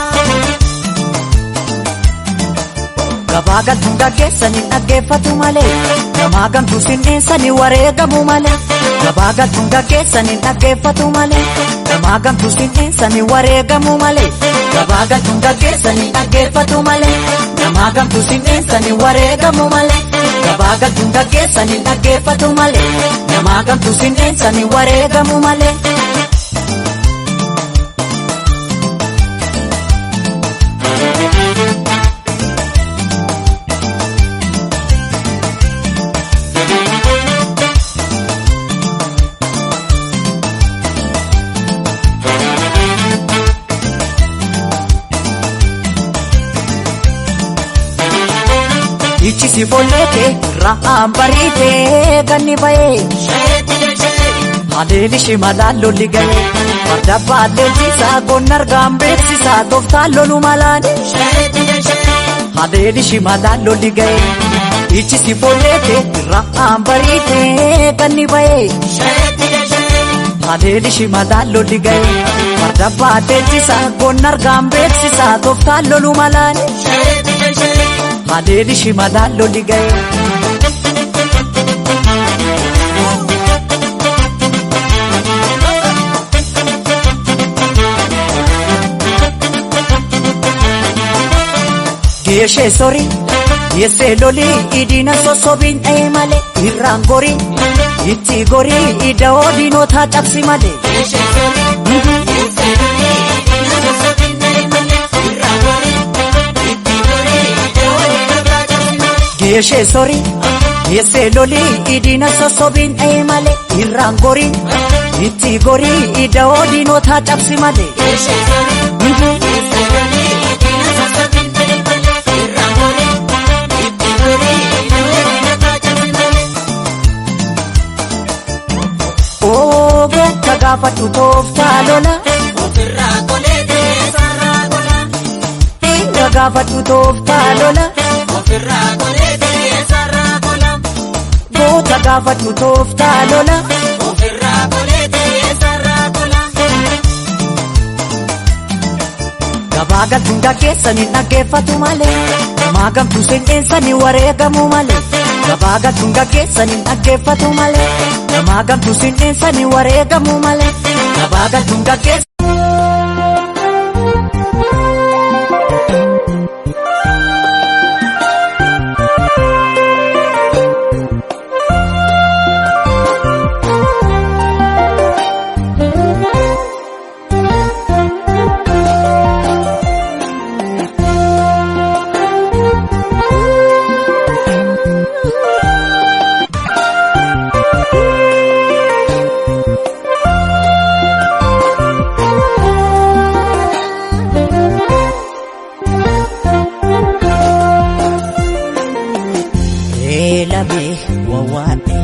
A: Gabaa galtuun gaggeessanii dhaggeeffatu malee. Namaa gamtuu sinneessanii wareegamu malee. Gabaa galtuun gaggeessanii dhaggeeffatu malee. Namaa gamtuu sinneessanii wareegamu malee. Gabaa galtuun gaggeessanii dhaggeeffatu malee. Namaa gamtuu sinneessanii wareegamu malee. Gabaa galtuun gaggeessanii dhaggeeffatu malee. Namaa gamtuu sinneessanii wareegamu malee. Ichi si folleete irraa bariitee ganni ba'ee. Adeeli shimalaa lolli ga'ee farda baallee jiisaa qonna argaan beeksisaa tooftaa lolu malaan. Adeeli shimalaa lolli ga'ee Ichisi boleete irraan bariite ganni ba'ee. Haleeli shimalaan lolli ga'ee farda baadheechisa goonna argaan beeksisa tooftaan lolu malaan. Haleeli shimalaan lolli ga'ee. Geeshee sorii yeessee lolii idina sossobiin dha'ee malee irraan gorii itti gorii ida'oo diinotaa cabsi malee. Geeshee sorii yeessee lolii idina sossobiin dha'ee malee irraan gorii itti gorii ida'oo diinotaa cabsi malee. Oogata gaafadhu tooftaa lola.
C: Ofirraa qolee teessarraa gola.
A: Dhiira gaafadhu tooftaa lola.
C: Ofirraa qolee teessarraa gola.
A: Goota gaafadhu tooftaa lola.
C: Ofirraa qolee teessarraa gola.
A: Gabaa galtuun gaggeessanii dhaggeeffatu malee. Namaa gamtuu seeneensanii wareegamu malee. Gabaa galtuun gaggeessanii dhaggeeffatu malee. Namaa gamtuu seeneensanii wareegamu malee. Gabaa galtuun gaggeessanii. Eelame wawaadhe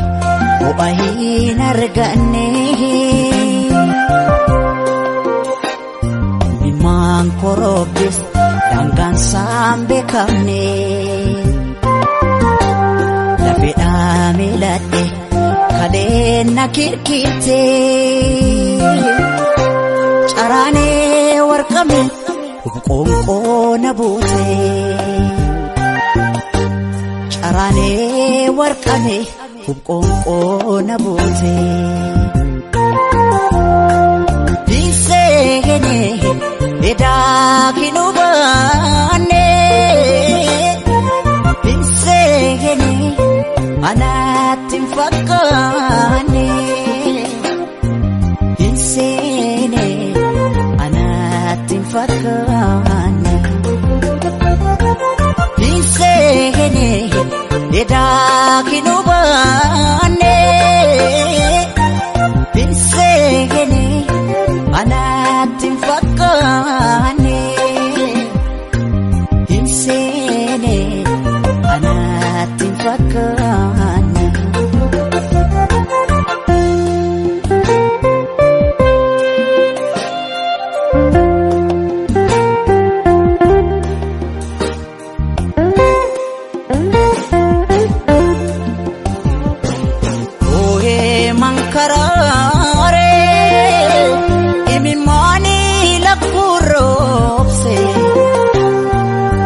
A: ho'a hin arganne. Ilmaan korobbis daangaan isaan beekamne. Lafeedhaa miiladhe kaleen na kirkirte. Caraanee warqame qoonqoo na buute. Caraanee warqame qoonqoo na buute. Dhiisseene edaa kinubaanne. Dhiisseene anaatti hin fakkaanne. Dhiisseene anaatti hin fakkaanne. Dhiisseene edaa kinubaanne. Dhiisseene anaatti hin fakkaanne. Dhiisseene anaatti hin fakkaanne. Oohee mankaraaree imimmaanii lakkuroobse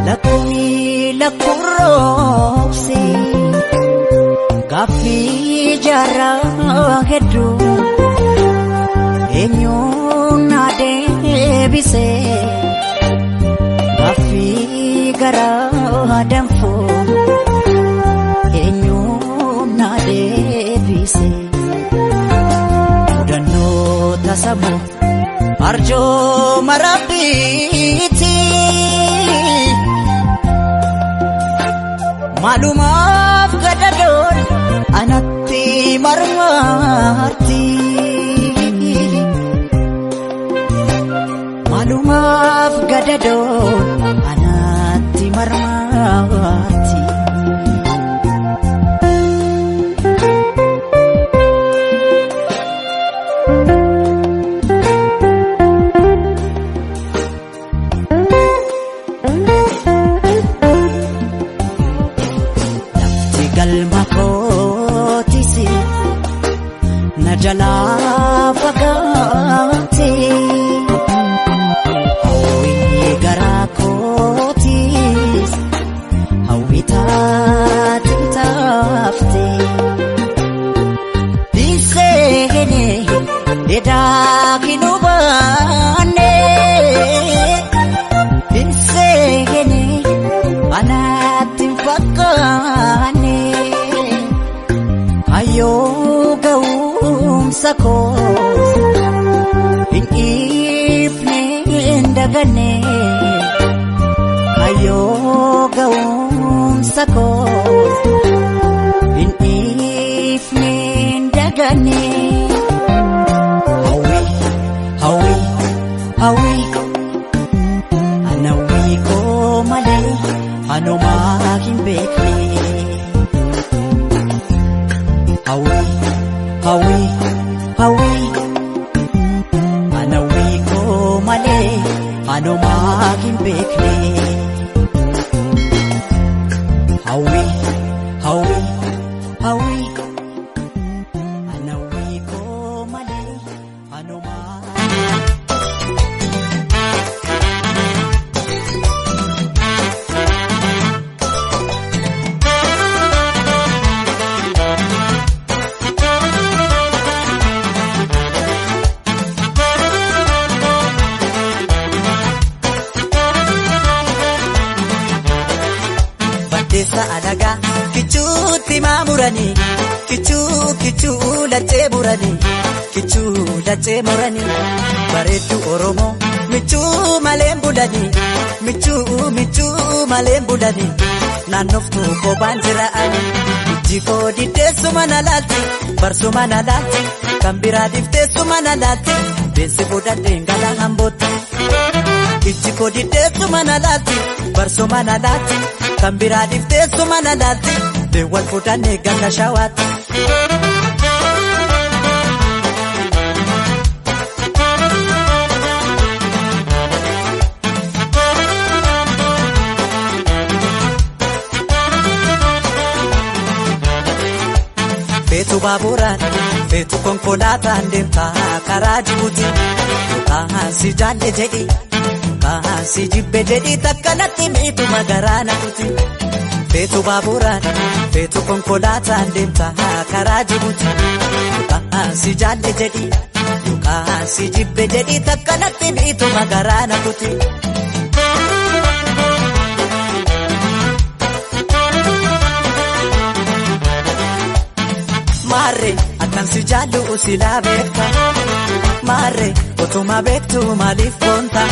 A: lakkumii lakkuroobse gaaffii jaarraa hedduu eenyuun na deebise gaaffii garaa danfoo. Eenyuun na deebise mudannoo tasamu arjooma rabbiiti maalumaaf gadadoon anatti marmarti maalumaaf gadadoon anatti marmarti. Lafti jalaa fagaate hawwii garaa kootiis hawwii taate taafte dhiisee dheedaa hin hubanne dhiisee anatti hin fakkaanne hayyoo ga'umsa koos hin dhiifne hin daganne hayyoo ga'umsa koos hin dhiifne hin daganne. Hawwii hawwii hawwii ana hawwii koo malee anumaa hin beekne. Hawwii hawwii hawwii ana hawwii koo malee anumaa hin beekne. Hawwii hawwii hawwii ana hawwii koo malee anumaa.
B: Baddeessa alagaa kichuutti maamuranii kichuu kichuu lachee muranii kichuu lachee muranii bareedduu Oromoo michuu maleen bulanii michuu michuu maleen bulanii naannoftuu kophaan jira'anii ijji koo diddeessuma na laalti barsuma na laalti kan biraa dhifteessuma na laalti beessi fudhadheen gala hambootti. Ijji koo diddeessuma na laalti barsuma na laalti kan biraa dhifteessuma na laalti beewwan fudhannee ganda shawaatti. Feetu baaburaan feetu konkolaataan deemtaa karaa Jibuuti yookaan si jaalle jedhi yookaan si jibbe jedhi takka natti miitu magaraa na kuti. Feetu baaburaan feetu konkolaataan deemtaa karaa Jibuuti yookaan si jaalle jedhi yookaan si jibbe jedhi takka natti miitu magaraa na kuti. Maarree akkan si jaallu silaa beekta Maarree otuma beektu maaliif boonta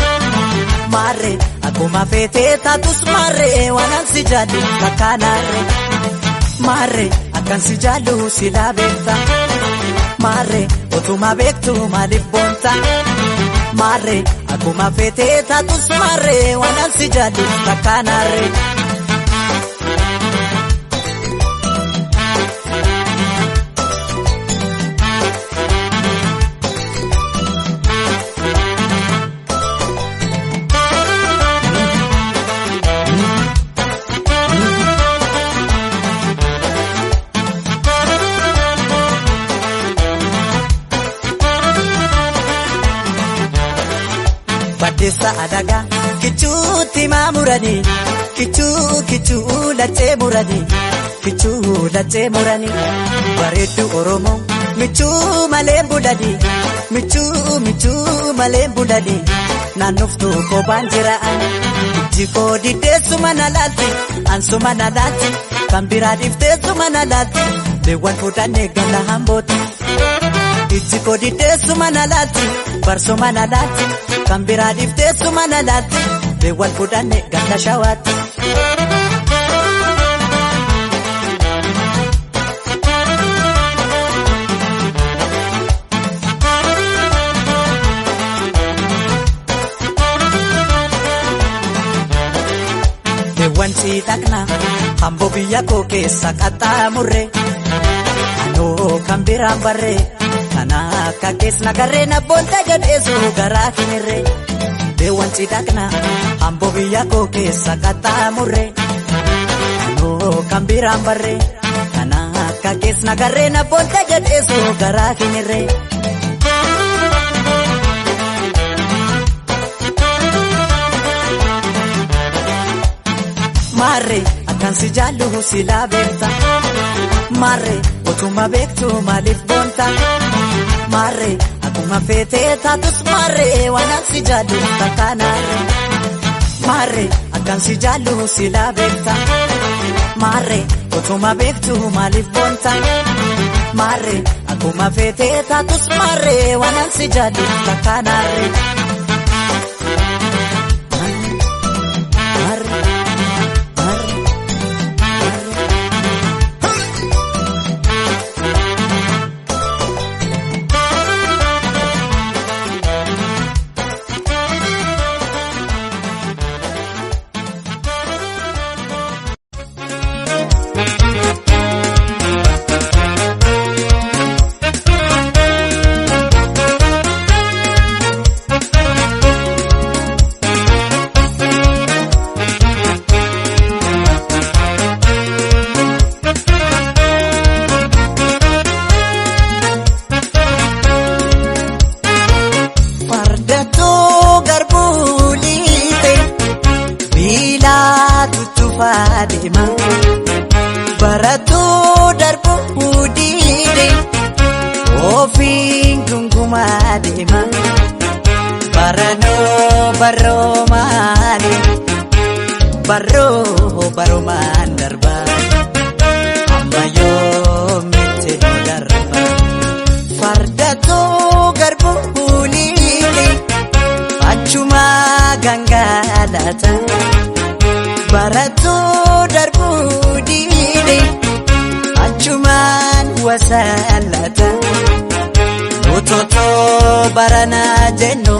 B: Maarree akkuma feetee taatus maarree waan si jaallu takkaanaarree Maarree akkan si jaallu silaa beekta Maarree otuma beektu maaliif boonta Maarree akkuma feetee taatus maarree waan si jaallu takkaanaarree. Baddeessa alagaa kichuutti maamuranii kichuu kichuu lachee muranii kichuu lachee muranii bareedduu Oromoo michuu maleen bulanii michuu michuu maleen bulanii naannoftuu kophaan jira'anii ijji koo diddeessuma na laalti ansuma na laalti kan biraa dhifteessuma na laalti beewwan fudhannee gala hambooti. Ijji koo diddeessuma na laalti barsuma na laalti kan biraa dhifteessuma na laalti beewwan fudhanne ganda shawaatti. Beewwan siidhaqna hamboo biyya koo keessa qaxxaamurre anoo kan biraan barree. Kana akka keessa nagarree abboonta jedheesu garaa hinirree Beewwan cidhaqna hamboo biyya koo keessa qaxxaamurre anoo kan biraan barree kana akka
A: Argaa kees nagarree na boonta jedheesoo garaa kinirree. Maarree akkan si jaallu silaa beekta. Maarree otuma beektu maaliif boonta. Maarree akkuma feetee taatus maarree waan si jaallu takkaanaarree. Maarree akkan si jaallu silaa beekta. Maarree otuma beektu maaliif boonta. Maarree akkuma feetee taatus maarree waan si jaallu takkaanaarree. Barattuu darbuu diide ofiin gungumaa deema. Baranoo baroo maali baroo barumaan darba amma yoomitti nu darba. Fardattuu garbuu liite achuma gangalata. Barattuu darbuu diide achumaan wasalata. Ototoo baranaa jennu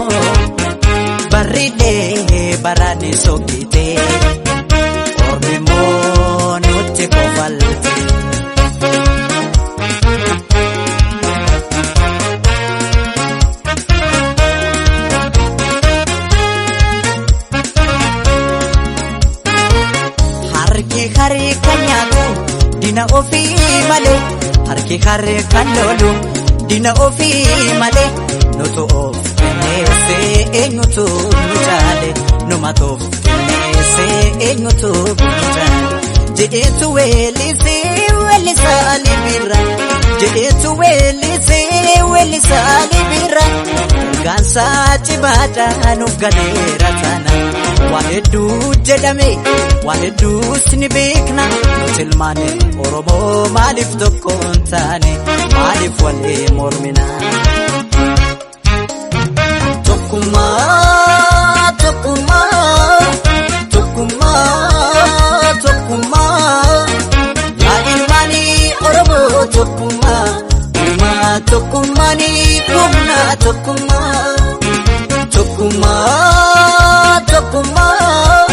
A: barriilee barani sokkite ormi immoo nutti kofalte. Harki haree kan nyaatu dina ofii malee harki haree kan loolu dina ofii malee nutu of kenneessee eenyutu nu caale numatu of kenneessee eenyutu nu caale jedheetu weellisee weellisaa Alii jedheetu weellisee weellisaa Alii Birraa Gaansaa cimaadhaa nuuf galeera taana. Waa hedduu jedhame waa hedduus ni beekna nuti ilmaan Oromoo maaliif tokko hin taane maaliif walii mormina. Tokkummaa tokkummaa tokkummaa tokkummaa yaa ilmaan Oromoo tokkummaa uumaa tokkummaanii humna tokkummaa. Tokkummaa tokkummaa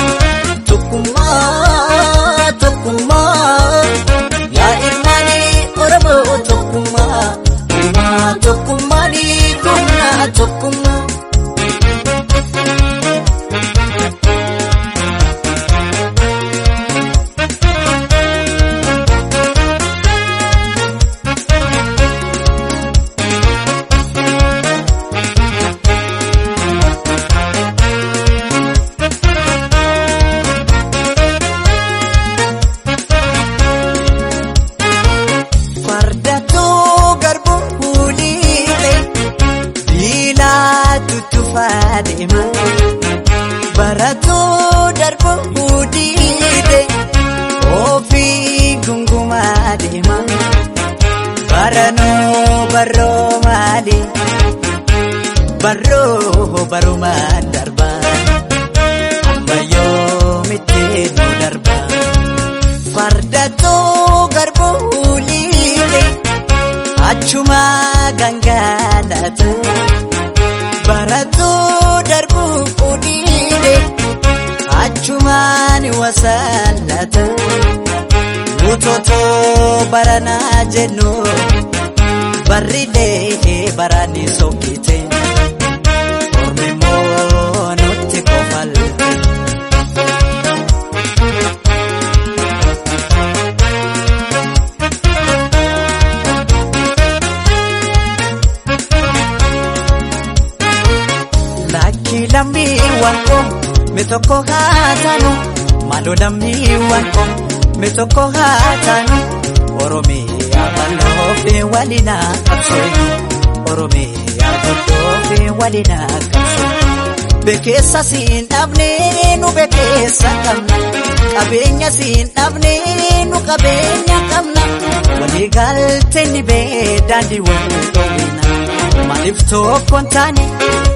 A: tokkummaa tokkummaa yaa ilmaan Oromoo tokkummaa uumaa tokkummaanii humna tokkummaa. Fardattuu garbuu liite biilaa tuttuufaa deema. Barattuu darbuu diide ofii gungumaa deema. Baranoo baroo maali baroo barumaan darba amma yoomitti nu darba. Fardattuu garbuu liite achuma gangalata. Barattuu darbuu diide achumaan wasallata. Utotoo baranaa jennu barriilee barani sokkite ormi immoo nutti kofalte. Lammiiwwan koo, mi tokko haa taanu. Maaloo lammiiwwan koo, mi tokko haa taanu. Oromiyaa bal'oofi waliin haa qabsoofnu. Oromiyaa bal'oofi waliin haa qabsoofnu. Bekeessa siin dhabne nu bekeessa qabna. Qabeenya siin dhabne nu qabeenya qabna. Walii galtee ni bee daandii wal dhoowwina. Maaliif tokko hin taane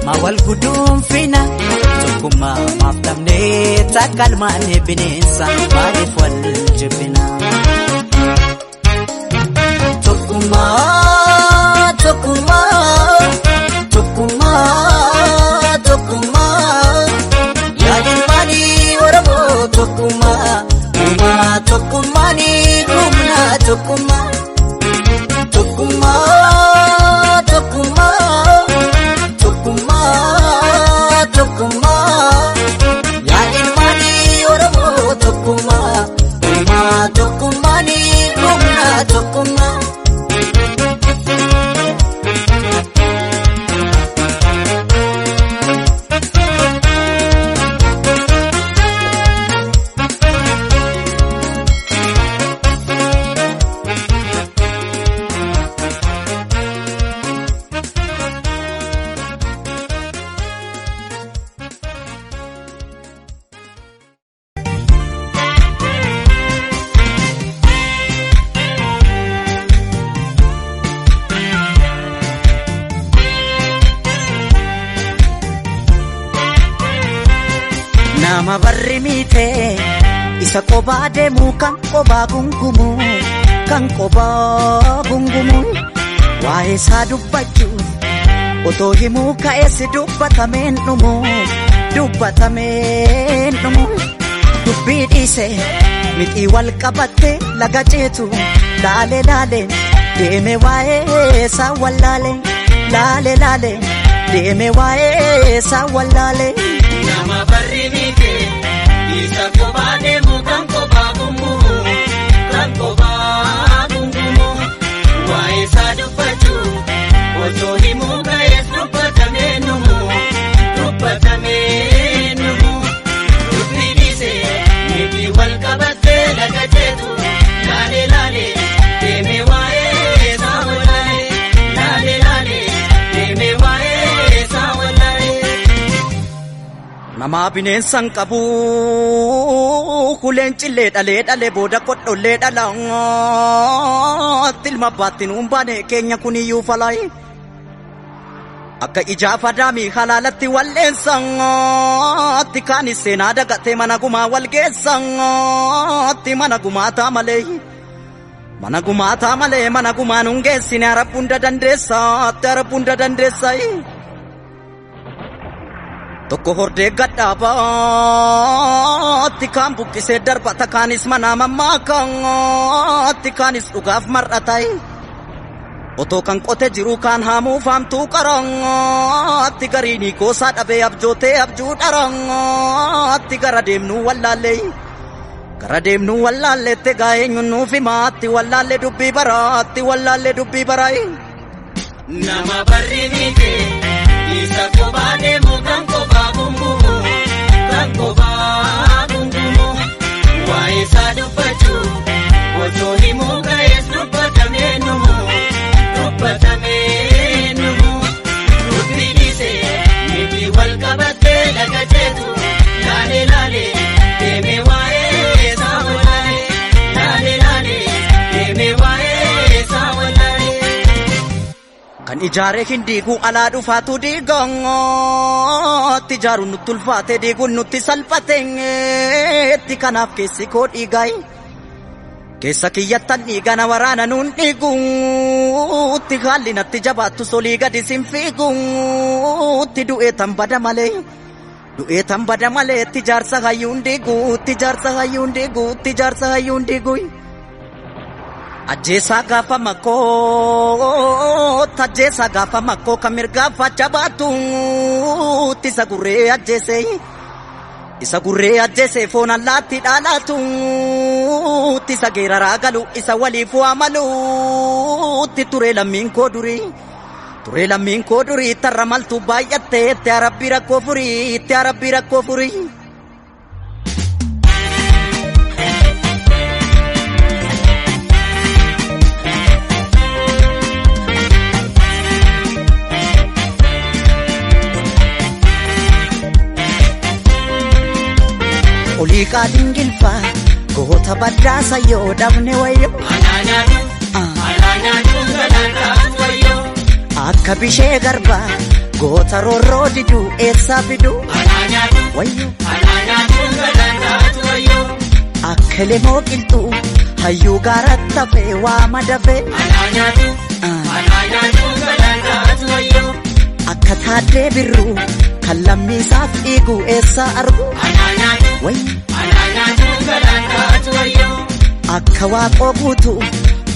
A: maa wal guduunfina? Tokkummaa maaf dhabnee takka ilmaanii bineensa maaliif wal jibbina? Tokkummaa tokkummaa tokkummaa tokkummaa yaadin maanii Oromoo tokkummaa uumaa tokkummaanii humna tokkummaa tokkummaa tokkummaa tokkummaa tokkummaa yaadin maanii Oromoo tokkummaa uumaa tokkummaanii humna tokkummaa. Nama barri miite isa qobaa deemu kan qobaa gungumu kan qobaa gungumu waa'ee isaa dubbachuuf otoo himuu ka'ees dubbatameen dhumu dubbatameen dhumu dubbii dhiise mixii wal qabatte laga ceetu laale laale deeme waa'ee isaa wallaale laale laale deeme waa'ee isaa wallaale.
C: Nama barri miite isa kophaa deemu kan kophaa gungumu kan kophaa gungumu waa'ee isaa dubbachuu otoo himuu ka'ees dubbatamee numu dubbatamee numu dubbii dhiise miti wal qabattee laga ceetu laale laale deemee waa'ee isaa wallaale laale laale deemee waa'ee isaa wallaale.
B: Namaa bineensan qabu kuleen cillee dhalee dhalee booda kodhollee dhalaatti ilma abbaatti nuun baane keenya kuniyyuu falaayi. Akka ijaa fadaamii halaalatti walleensaatti kaanis seenaa dagatee mana gumaa wal geessaatti mana gumaataa malee. Mana gumaataa malee mana gumaa nuun geessine arabbu hunda dandeessaatti arabbu hunda dandeessaayi. Tokko hordee gadhaabaatti kaan buqqisee darbata kaanis manaa mammaakaatti kaanis dhugaaf mar'atayi. Otoo kan qote jiru kaan haamuu faamtuu qaraatti gariinii goosaa dhabee abjootee abjuu dharaatti gara deemnuu wallaallee. Gara deemnuu wallaalleetti egaa eenyuun nuuf himaatti wallaallee dubbii baraatti wallaallee dubbii baraayi.
C: Nama barri miite isa kophaa deemu kan kophaa gungumu kan kophaa gungumu waa'ee isaa dubbachuu otoo himuu ka'ees dubbatamee numu dubbatamee numu dubbii dhiise miti wal qabattee laga ceetu laale laale deemee waa'ee isaa wallaale laale laale deemee waa'ee isaa wallaale.
B: Kan ijaaree hin diigu alaa dhufaatu diigaatti ijaaruun nutti ulfaate diiguun nutti salphateetti kanaaf keessi koo dhiigaayi. Keessa kiyyattan dhiigana waraana nuun dhiiguutti haalli natti jabaattu solii gadi sin fiiguutti du'ee tan bada malee. Du'ee tan bada malee itti jaarsa hayyuun diiguutti jaarsa hayyuun diiguutti jaarsa hayyuun diiguu. Ajjeesaa gaafa makkoo ajjeesaa gaafa makkoo kan mirgaa facha baatuutti isa gurree ajjeese. Isa gurree ajjeese foon allaatti dhaalaatuutti isa geeraraa galu isa waliif waa maluutti ture lammiin koo durii.
A: Turee lammiin koo durii tarra maltu baay'attee itti arabbii rakkoo furii itti arabbii rakkoo furii. Oliiqaa dingilfaa goota baddaasa yoo dhabne wayyo.
C: Anaa nyaatu, anaa nyaatu galaan taatu wayyoo.
A: Akka bishee garbaa goota roorroo diduu eessaa fiduu
C: Anaa nyaatu,
A: wayyo.
C: anaa nyaatu galaan taatu wayyoo.
A: Akka lemoo qilxuu hayyuu gaaratti hafee waa madafee.
C: Anaa nyaatu, anaa nyaatu galaan taatu wayyoo.
A: Akka taaddee birruu kan lammiisaaf dhiigu eessaa argu
C: Anaa nyaatu,
A: wayyo.
C: anaa nyaatu galaan taatu wayyoo.
A: Akka waaqoo guutuu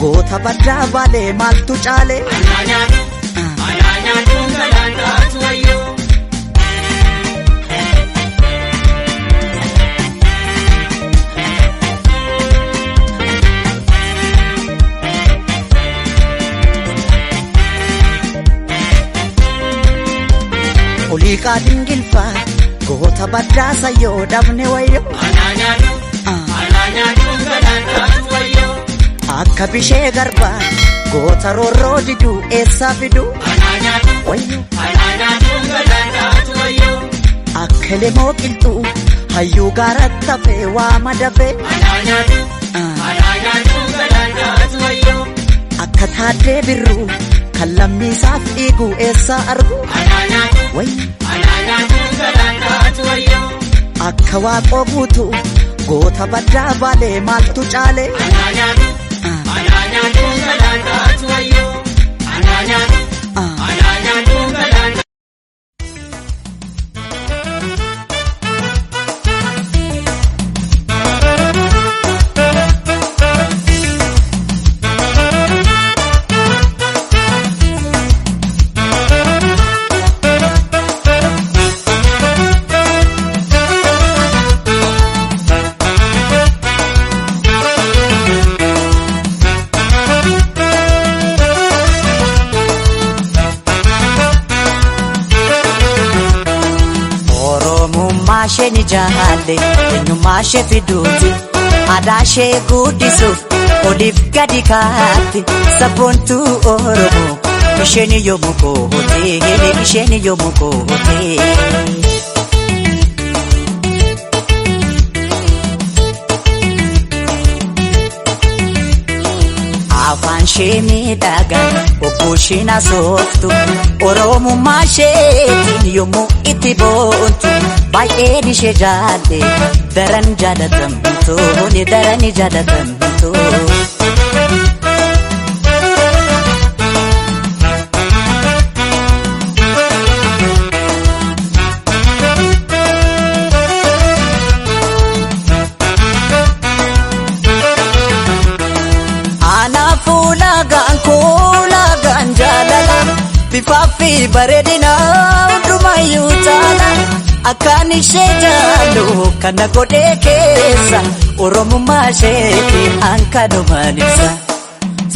A: goota baddaa baalee maaltu caalee.
C: Anaa nyaatu, anaa nyaatu galaan taatu wayyoo.
A: Oliiqaa dingilfaa goota baddaasa yoo dhabne wayyo.
C: Anaa nyaatu, anaa nyaatu galaan taatu wayyoo.
A: Akka bishee garbaa goota roorroo diduu eessaa fiduu
C: Anaa nyaatu,
A: wayyo.
C: anaa nyaatu galaan taatu wayyoo.
A: Akka lemoo qilxuu hayyuu gaaratti hafee waa madafee.
C: Anaa nyaatu, anaa nyaatu galaan taatu wayyoo.
A: Akka taaddee birruu kan lammiisaaf dhiigu eessaa argu
C: Anaa nyaatu,
A: wayyo.
C: anaa nyaatu galaan taatu wayyoo.
A: Akka waaqoo guutuu goota baddaa baalee maaltu caalee.
C: Anaa nyaatu, anaa nyaatu galaan taatu wayyoo. Anaa nyaatu, anaa nyaatu galaan
A: Oromummaa ishee ni jaalle eenyummaa ishee fiduuti aadaa ishee guddisuuf oliif gadi kaatti sabboontuu Oromoo isheen yoomuu kootee isheen yoomuu kootee. Afaan ishee miidhagaa obbo isheen asooftu Oromummaa isheetiin yommuu itti boontu baay'een ishee jaalle daran jaalatamtu ni daran jaalatamtu. Anaafuu laagaan koo laagaan jaalala bifaa fi bareedina hundumayyuu taala akkaan ishee jaallu kana godhee keessa oromummaa isheeti hankanumaan ibsa.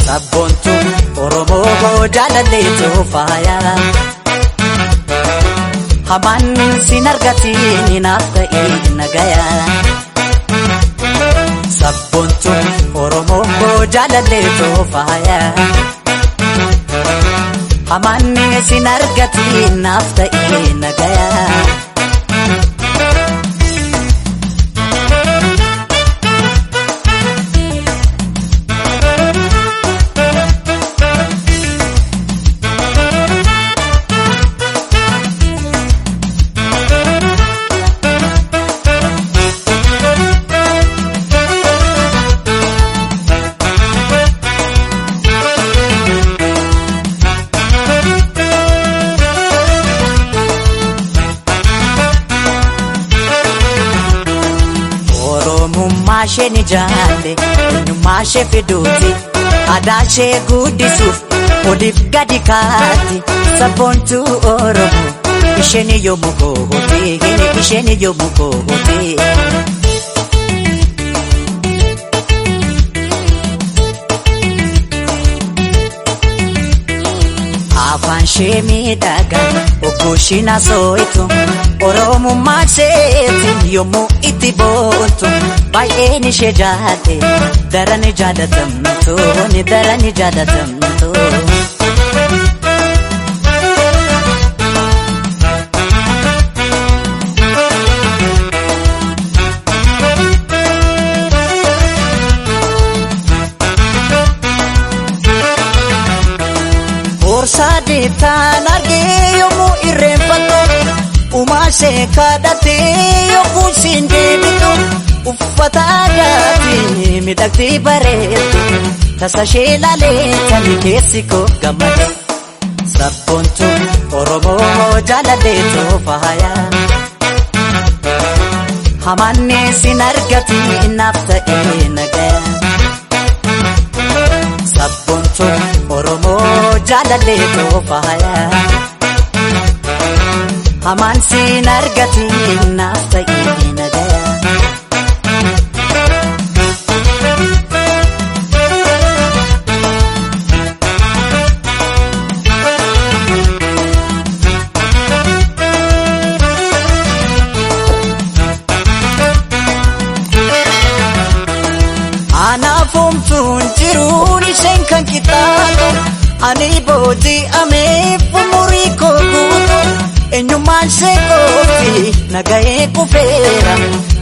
A: Sabboontu Oromoo jaalalleetu faaya. Hamaan sin argatiin naaf ta'ee nagaya. Sabboontu Oromoo jaalalleetu faaya. Hamaan sin argatiin naaf ta'ee nagaya. Oromummaa ishee ni jaalle eenyummaa ishee fiduuti aadaa ishee guddisuuf oliif gadi kaatti sabboontuu Oromoo isheen yoomuu kootee isheen yoomuu kootee. Afaan ishee miidhagaa oggooshiin asoo'itu Oromummaa isheetiin yommuu itti boontu baay'een ishee jaalle daran jaalatamtu ni daran jaalatamtu. Boorsaa deettaan argee yommuu irreenfattu uumaa ishee kadhattee yommuu ishiin deebitu uffata aadaatiin miidhagdee bareeddu tasa ishee ilaalee tani keessi koo gammade. Sabboontu Oromoo jaalalleetu faaya. Hamanne sin argati naaf ta'ee nagaya. Sabboontu Oromoo jaalalleetu faaya. Hamaan sin argati naaf ta'ee nagaya. Anaafomtuun jiruun isheen kan qixxaatu ani booji'ameef umurii koo guutu eenyummaan ishee qofti nagahee kufeera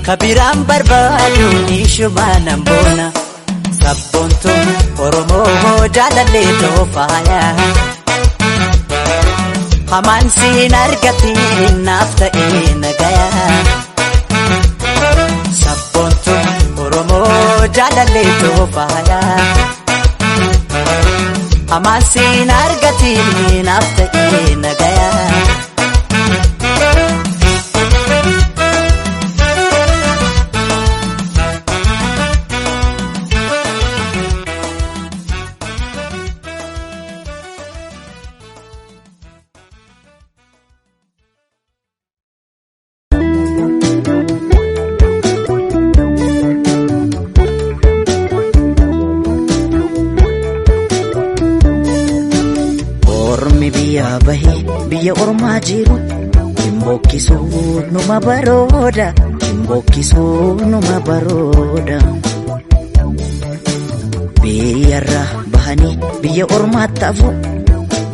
A: kabiraan barbaadu ishuma nan boona. Sabboontu Oromoo jaalalleetoo faaya. Hamaan siin argati naaf ta'ee nagaya. Sabboontu Oromoo jaalalleetoo faaya. Hamaan siin argati naaf ta'ee nagaya. Ormi biyya bahee biyya ormaa jiru hin bokkisuu numa barooda hin bokkisuu numa barooda. Biyyarra bahanii biyya ormaatti hafu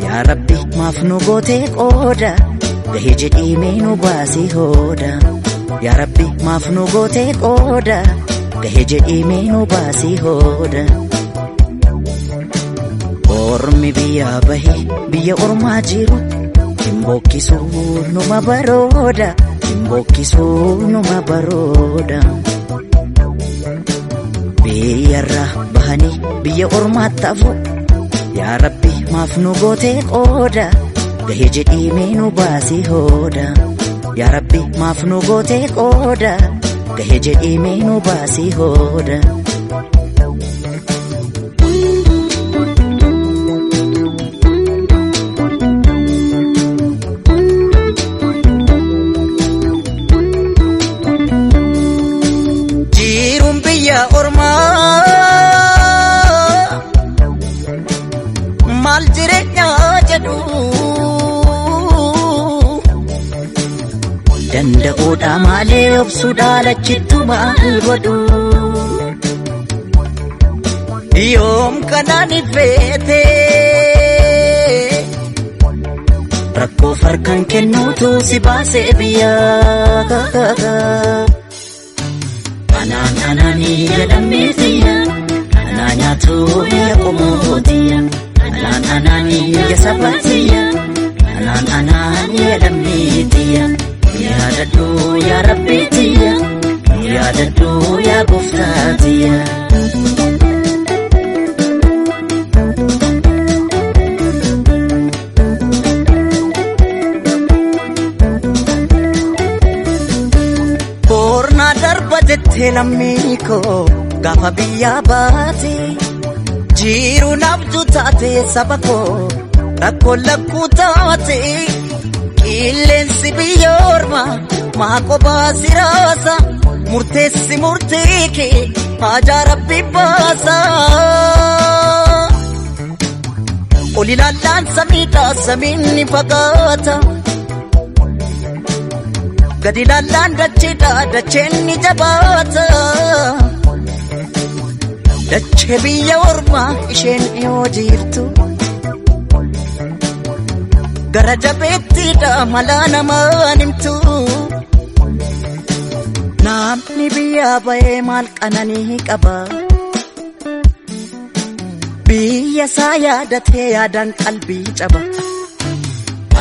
A: yaa Rabbi maaf nu gootee qooda gahee jedhii mee nu baasii hooda. Yaa Rabbi maaf nu gootee qooda gahee jedhii mee nu baasii hooda. Ormi biyya bahee biyya ormaa jiru hin bokkisuu numa barooda hin bokkisuu numa barooda. Biyyarra bahanii biyya ormaatti hafu yaa Rabbi maaf nu gootee qooda gahee jedhii mee nu baasii hooda. Yaa Rabbi maaf nu gootee qooda gahee jedhii mee nu baasii hooda.
B: Jiruun biyya ormaa maal jireenyaa jedhu
A: Danda'uudha malee obsuudha lachittu maal godhu.
B: Yoom kanaan ifeete
A: Rakkoo farkaan kennuutu si baasee biyyaa. Anaan anaanii jedhamee tiyya anaa nyaatu biyya qomoo tiyya anaan anaanii ya saba tiyya anaan anaanii jedhamee tiyya yaadadhu yaa rabbi tiyya yaadadhu yaa gooftaa tiyya.
B: Boornaa darba jettee lammii koo gaafa biyyaa baate jiruun abjuu taate saba koo rakkoo lakkuu taate qilleensi biyya ormaa maa qophaa si raasa murteessi murtee kee haajaa rabbi baasa.
A: Ol ilaallaan samiidha samiin ni fagaata. Gad ilaallaan dacheedha dacheen ni jabaata. Dachee biyya ormaa isheen dhiyoo jirtu. Gara jabeettiidha malaa namaan himtu. Namni biyyaa bahee maal qananii qaba? Biyya isaa yaadatee yaadaan qalbii caba.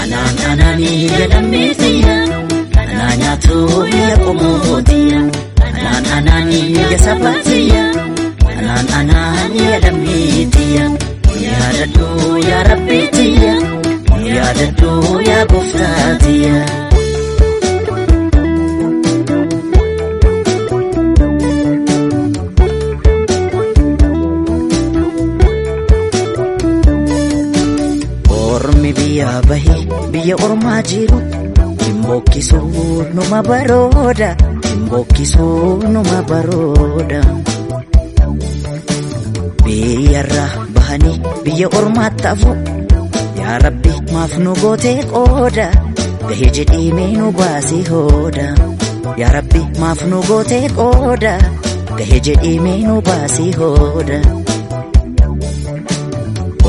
A: Anaan anaanii jedhamee tiyya, anaa nyaatu biyya qomoo tiyya. Anaan anaanii biyya saba tiyya, anaan anaanii jedhamee tiyya. Yaadadhu yaa Rabbi tiyya, yaadadhu yaa gooftaa tiyya. Ormi biyya bahee biyya ormaa jiru hin bokkisuu numa barooda, hin bokkisuu numa barooda. Biyyarraa bahanii biyya ormaatti hafu, yaa Rabbi maaf nu gootee qooda, gahee jedhii mee nu baasii hooda. Yaa Rabbi maaf nu gootee qooda, gahee jedhii mee nu baasii hooda.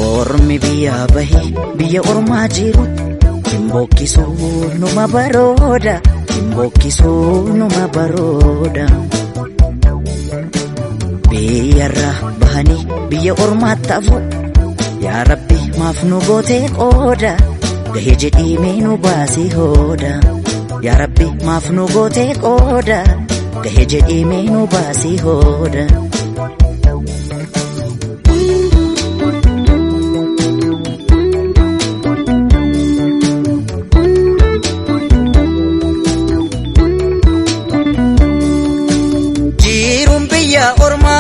A: Ormi biyya bahee biyya ormaa jiru hin bokkisuu numa barooda, hin bokkisuu numa barooda. Biyyarraa bahanii biyya ormaatti hafu, yaa Rabbi maaf nu gootee qooda, gahee jedhii mee nu baasii hooda. Yaa Rabbi maaf nu gootee qooda, gahee jedhii mee nu baasii hooda. Jiruun biyya ormaa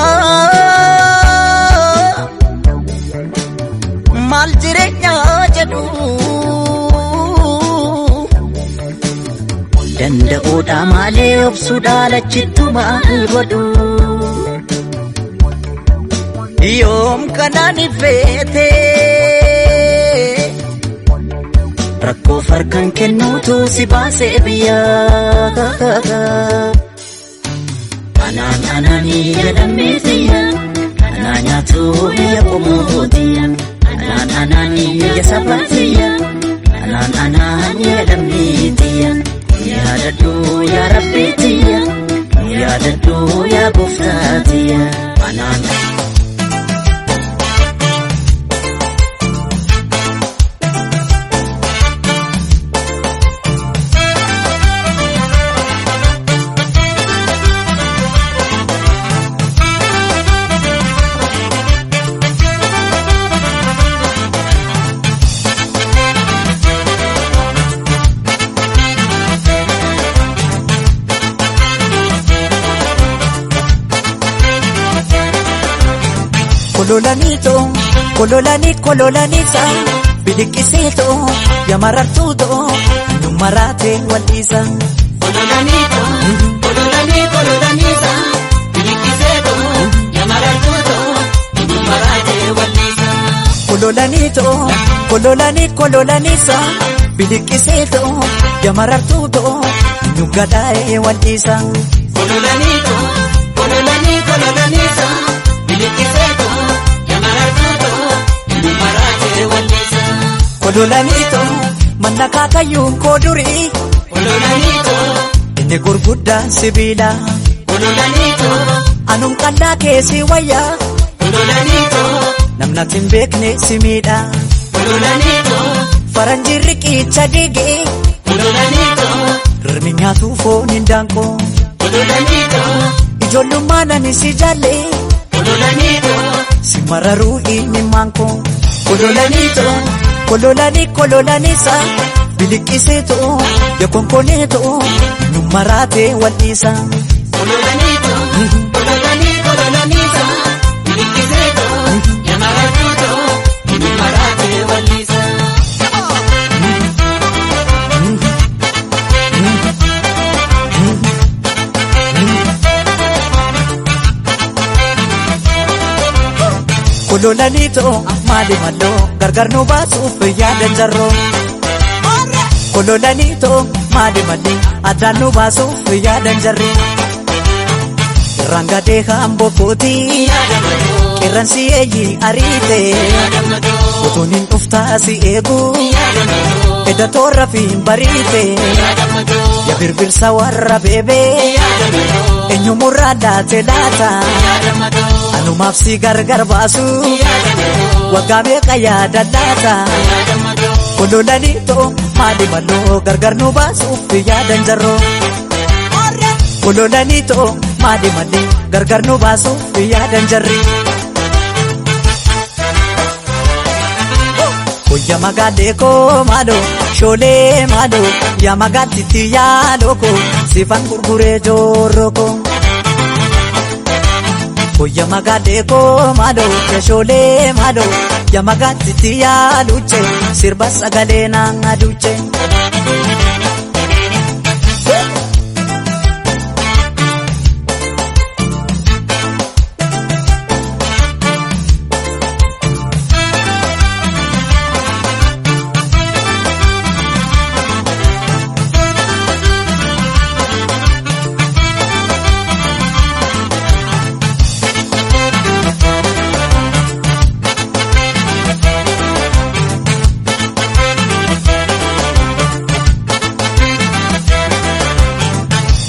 A: maal jireenya jedhu, danda'uudha malee obsuudha lachittu maal godhu. Yoom kanaan ifeete rakkoo farkan kennuutu si baasee biyyaa. Anaan anaanii jedhamee tiyya, anaa nyaatu biyya qomoo tiyya. Anaan anaanii biyya saba tiyya, anaan anaanii jedhamee tiyya. Yaadadhu yaa Rabbi tiyya, yaadadhu yaa gooftaa tiyya. Anaan.
B: Kololaniitoo, kololanii kololaniisa, biliqqiseetoo, yamarartuutoo, nu maraatee wal'iisa.
C: Kololaniito, kololanii kololaniisa, biliqqiseeto, yamarartuuto, maraatee walliisa.
B: Kololaniitoo, kololanii kololaniisa, biliqqiseetoo, yamarartuutoo, nu gadaa'ee wal'iisa.
C: Kololaniito, kololanii kololaniisa, biliqqiseeto, yamarartuuto, maraatee walliisa.
B: Kololaniitoo, manna kaakayyuun koo durii,
C: Kololaniito,
B: inni gurguddaan sibiila.
C: kololaniito,
B: Anuun qallaa keessi wayyaa,
C: kololaniito,
B: namnatti hin beekne si miidha.
C: kololaniito,
B: Faranjiin riqicha diigee,
C: kololaniito,
B: rirmi nyaatu foon hin daanqoo.
C: kololaniito,
B: Ijoollummaan ani si jaalle,
C: kololaniito,
B: si mararuu inni maankoo. Kololaniitoo, kololanii kololaniisa, biliqqiseetoo, yakonkoleetoo, nu maraatee wal'iisa.
C: kololaniito, kololanii kololaniisa, biliqqiseeto, yamarartuuto, maraatee walliisa.
B: Kololaniitoo maali maloo, gargar nu baasuuf yaadan jarroo. Kololanii too maali malee addaan nu baasuuf yaadan jarri. Rangadee hamboo kooti qeerransi eeyyi ariite utuun hin dhuftaa si eegu edda toorra fi hin bariite ya birbirsa warra beebee eenyumurraa laate laata anumaaf si gargar baasu waggaa meeqa yaada laata kololanii too maali maloo gargar nu baasuuf yaadan jarroo. Kololanii too maali malee gargar nu baasuuf yaadan jarri. Koyya magaalee koo maaloo shoolee maaloo yaa magaatitti yaaloo koo sifan gurguree joorroo koo. Koyya magaalee koo maaloo yaa shoolee maaloo yaa magaatitti yaaluuche sirba sagalee naan aduuche.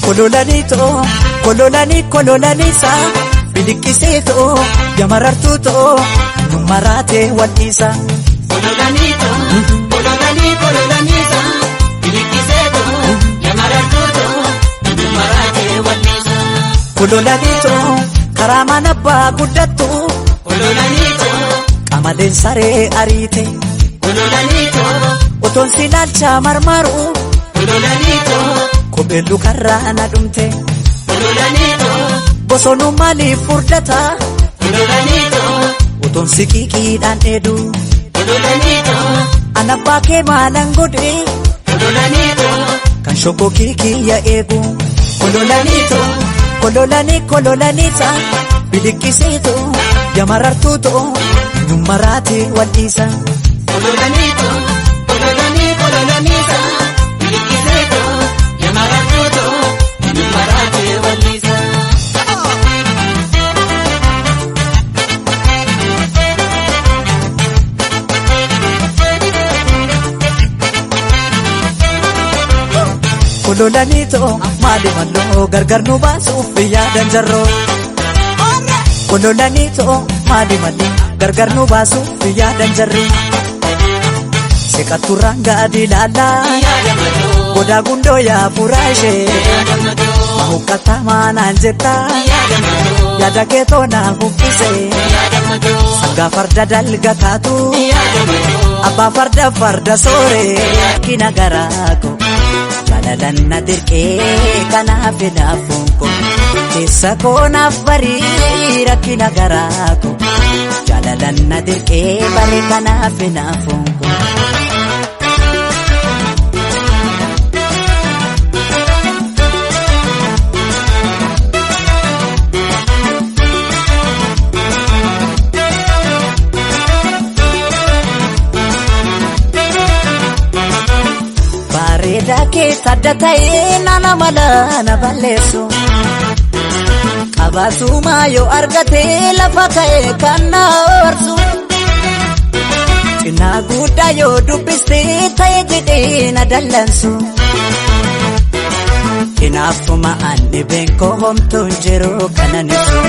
B: Kololanii too kololanii kololanii saa biliqqisee too yamarartuu too nu maraatee wal'iisa.
C: Kololanii too kololanii kololanii saa biliqqisee too yamarartuu too nu maraatee wal'iisa.
B: Kololanii too karaa mana abbaa guddattu
C: Kololanii too
B: qamaleen saree ariite
C: kololanii too
B: otoon si ilaalcha marmaru
C: kololanii too
B: kopheen lukarraa na dhumte
C: kololanii too
B: bosonuu maaliif furdata
C: kololanii too
B: otoon si qiiqiidhaan dheedu
C: kololanii too
B: an abbaa kee maalan godhe
C: kololanii too
B: kan shokkoo kiyya eegu kololanii too kololanii kololanii ta'a biliqqisee too yamarartuu too nu maraatee wal'iisa.
C: kololanii too kololanii kololanii saa biliqqisee too yamarartuu too nu maraatee wal'iisa.
B: Kololanii too maali malloo gargar nu baasuuf yaadan jarroo. Kololanii too maali malee gargar nu baasuuf yaadan jarri. Seqatturraan gadi ilaalaa godaa gundoo yaa furaa ishee. Mahuqqataa maanaan jettaa yaada keetoo naa huqqise. Sangaa farda dalga taatu abbaa farda farda soore. Kina garaa koo. Jaalalan na dirqee kanaaf hinaafuun koo keessa koo naaf barii rakkina garaa koo jaalalan na dirqee baree kanaaf hinaafuun koo. Bareedaa keessa adda ta'ee nana mala na balleessu. Qabaatuma yoo argate lafa ka'ee kan na oorsu. Cinaa guddaa yoo dubbiste ta'e jedhee na dallansu. Kinaafuma ani beekoo homtuu hin jiru kanan ibsu.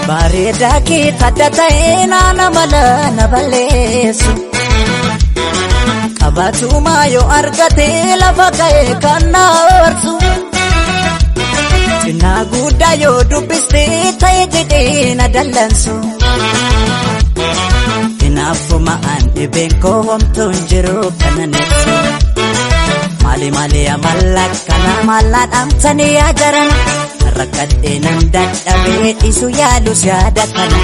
B: Bareedaa keessa adda ta'ee nana mala na balleessu. Qabaatuma yoo argate lafa ka'ee kan na oorsu. Cinaa guddaa yoo dubbiste ta'e jedhee na dallansu. Kinaafuma ani beekoo homtuu hin jiru kanan ibsu. Maali maali amala kana mala dhaamsanii yaa jarana. Rakkadhee nan dadhabee dhiisu yaalus yaada kana.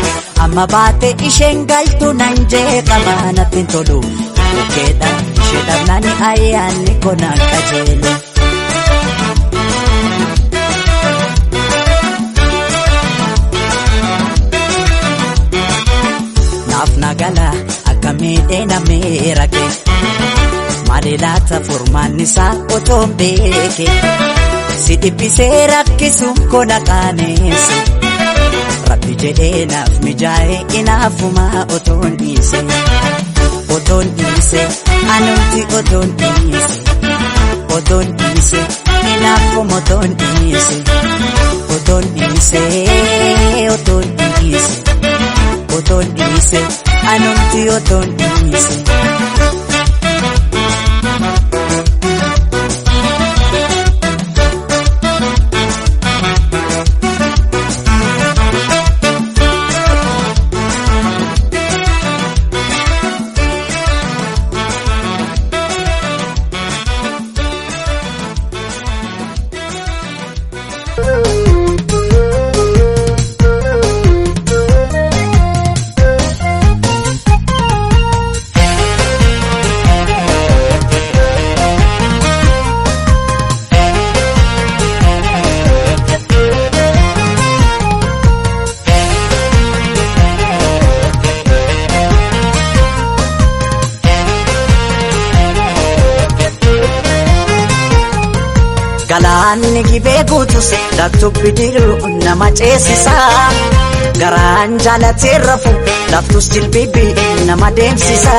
B: Amma baate isheen galtu nan jeeqama natti hin tolu. Bukkeedha ishee dhabnaan ayyaanni konaan qajeelu. Naaf nagala akkamiin
A: miidhee namee rake. Maali laata furmaanni isaa otoo hin beeke. Si dhiphisee rakkisuun koo na qaaneesse. Rabbi jedhee naaf mijaa'ee inaafumaa otoon dhiise. Otoon dhiise anumti otoon dhiise. Otoon dhiise inaafuma otoon dhiise. Otoon dhiise otoon dhiise. Otoon dhiise anumti otoon dhiise. Galaanni gibee guutus laftubbi bidiruu nama ceesisa. Garaan jaalatee rafu laftus jilbibi nama deemsisa.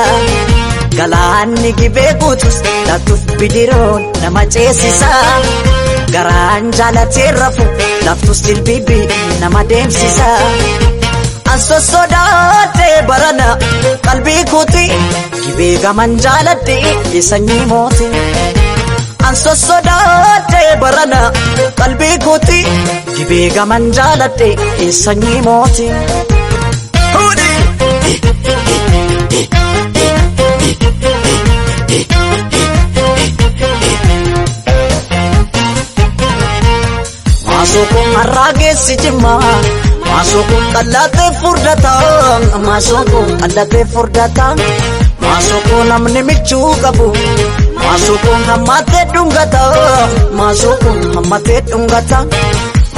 A: Galaanni gibee guutus laftuf bidiruu nama ceesisa. Garaan jaalatee rafu laftus jilbibi nama deemsisa. An sossodaatee barana qalbii kooti gibee gaman jaaladhe sanyii mooti. An sossodaatee barana qalbii kooti gibee gaman jaaladhe sanyii mooti. Maasookuun har'aa geessi jimmaa maasookuun qallatee furdataa maasookuun qallatee furdataa maasookuun namni michuu qabu. Maasookuun hammatee dhungata maasookuun hammatee dhungata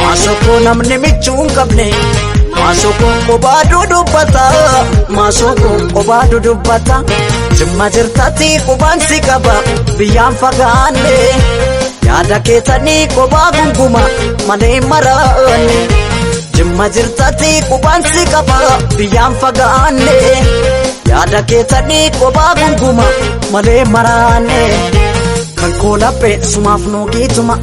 A: maasookuun namni michuu hin qabne maasookuun qobaa dudubbata maasookuun qobaa dudubbata jimma jirtatti qubaan si qaba biyyaan fagaanne yaada keessanii qobaa gunguma malee maraanne jimma jirtatti qubaan si qaba biyyaan fagaanne. Yaada keessanii qobaa gunguma malee maraanne. Kan koo laphee sumaaf nuugiituma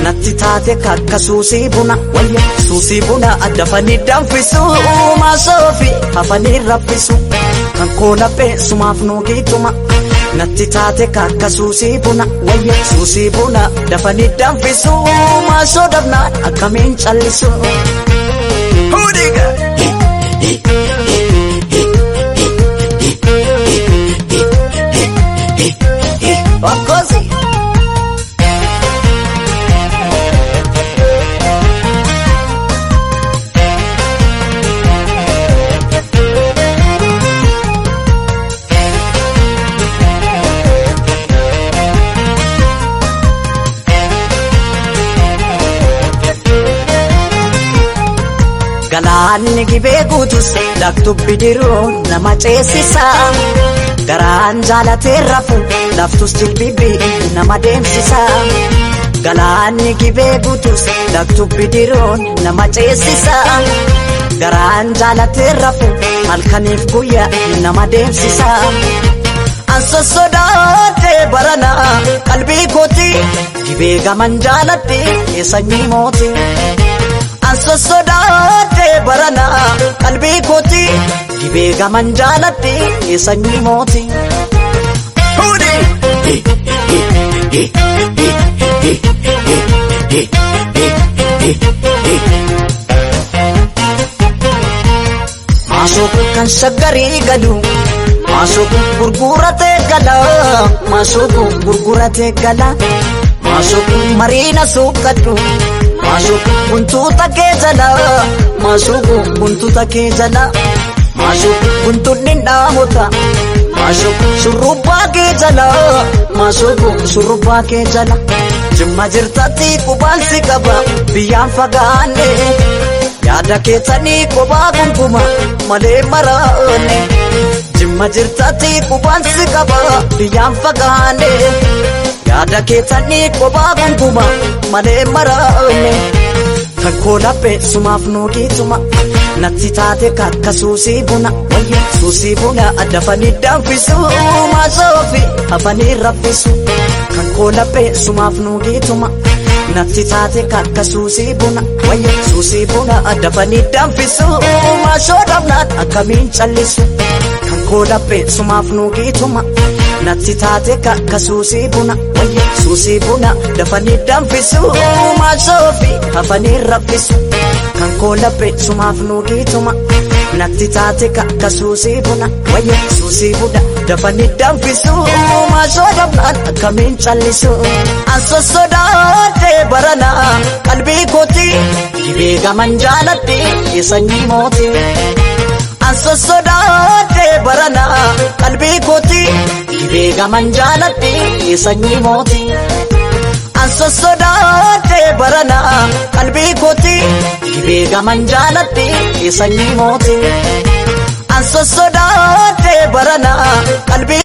A: natti taate kakka suusii buna wayya suusii buna dafanii danfisu maasoofi hafanii raffisu. Kan koo laphee sumaaf nuugiituma natti taate kakka suusii buna wayya suusii buna dafanii danfisu maasoo dabnaan akkamiin callisu. Of course. Galaanni gibee guutus laftubbi bidiruu nama ceesisa. Garaan jaalatee rafu laftus jilbibi nama deemsisa. Galaanni gibee guutus laftubbi bidiruu nama ceesisa. Garaan jaalatee rafu halkaniif guyyaa nama deemsisa. An sossodaatee barana qalbii kooti gibee gaman jaaladhe sanyii mooti. An sossodaatee barana qalbii kooti gibee gaman jaaladhe sanyii mooti. Maasookuun kan shaggarii galu maasookuun gurguratee gala maasookuun gurguratee gala maasookuun mariina suuqadhu. Maasookuun guntuuta kee jala maasookuun guntuuta kee jala maasookuun guntuun hin dhaamota maasookuun shurrubbaa kee jala maasookuun shurrubbaa kee jala jimma jirtatti qubaan si qaba biyyaan fagaanne yaada keessanii qobaa gunguma malee maraanne. Jimma jirtatti qubaan si qaba biyyaan fagaanne. Yaada keessanii kophaa gunguma malee maraane. Kan koo laphee sumaaf nuugiituma natti taate kakka suusii buna. Suusii buna dafanii danfisu maasoofi hafanii raffisu. Kan koo laphee sumaaf nuugiituma natti taate kakka suusii buna. Suusii buna dafanii danfisu maasoo dhabnaan akkamiin callisu. Kan koo laphee sumaaf nuugiituma natti taate kakka suusii buna. Suusii buna dafanii danfisu maasoofi hafanii raffisu. Kan koo laphee sumaaf nuugiituma natti taate kakka suusii buna. Suusii buna dafanii danfisu maasoo dhabnaan akkamiin callisu. An sossodaadhee barana qalbii kooti dhibee gaman jaaladhe sanyii mooti. An sossodaadhee barana qalbii kooti dhibee gaman jaaladhe sanyii mooti. An sossodaadhee barana qalbii kooti dhibee gaman jaaladhe sanyii mooti. An sossodaadhee barana qalbii.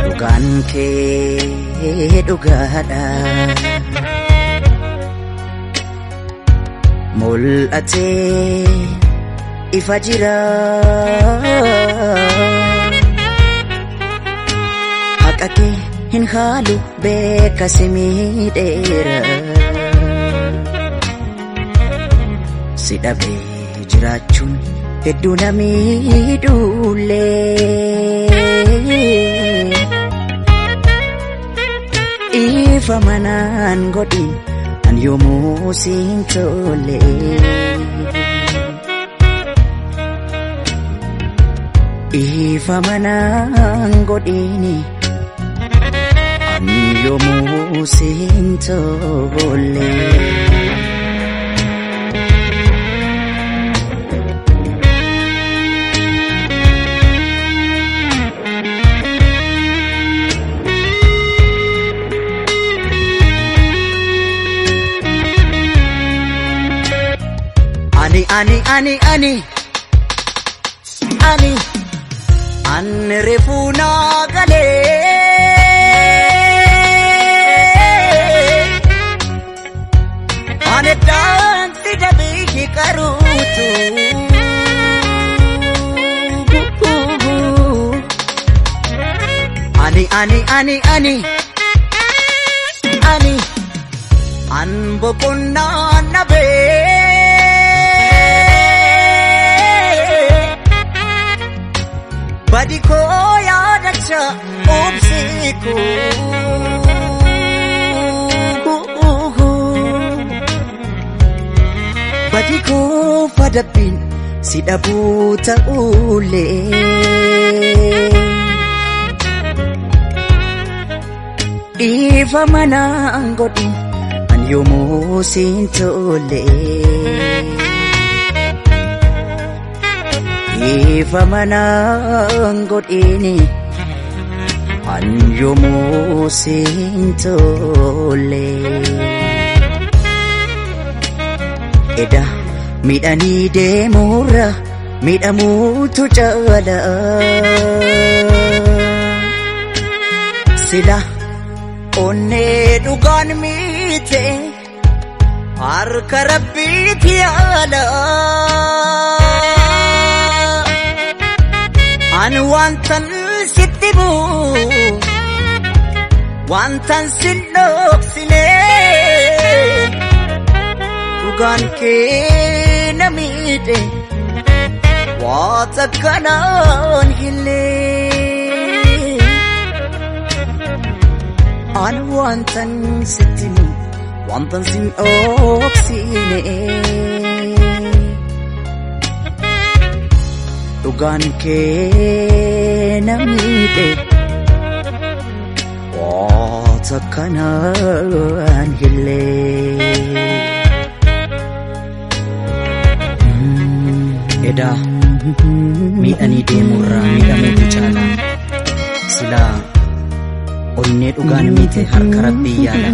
A: Dhugaan kee dhugaadha. Mul'atee ifa jira. Haqa kee hin haalu beeka si miidheera. Si dhabee jiraachuun hedduu na miidhullee. Ifa manaan godhin an yoomuu siin tolle. Ifa manaan godhin an yoomuu siin tolle. Ani ani ani ani ani ani reefuu naa galee. Ani daansi dabii qaruutu. Ani ani ani ani ani an boqonnaa nabee. Badi koo yaadacha obsi koo. Badi koo fadabbiin si dhabuu ta'ullee. Dhiifa manaan godhin an yoomuu siin tolle. Dhiifa manaan godhin an yoomuu siin tolle. Eda miidhanii deemuurra miidhamuutu caala. Sila onnee dhugaan miite harka rabbiiti yaala. An wantan sitti bu'u wantan sin dhoksine dhugaan kee na miidhe waa takkanaan hillee. An wantan sitti himu wantan sin dhoksine. Dhugaan kee na miidhe waa takkanaan hillee. Edaa miidhanii deemuurraa miidhamuutu caala. Silaa onnee dhugaan miite harka rabbii yaala.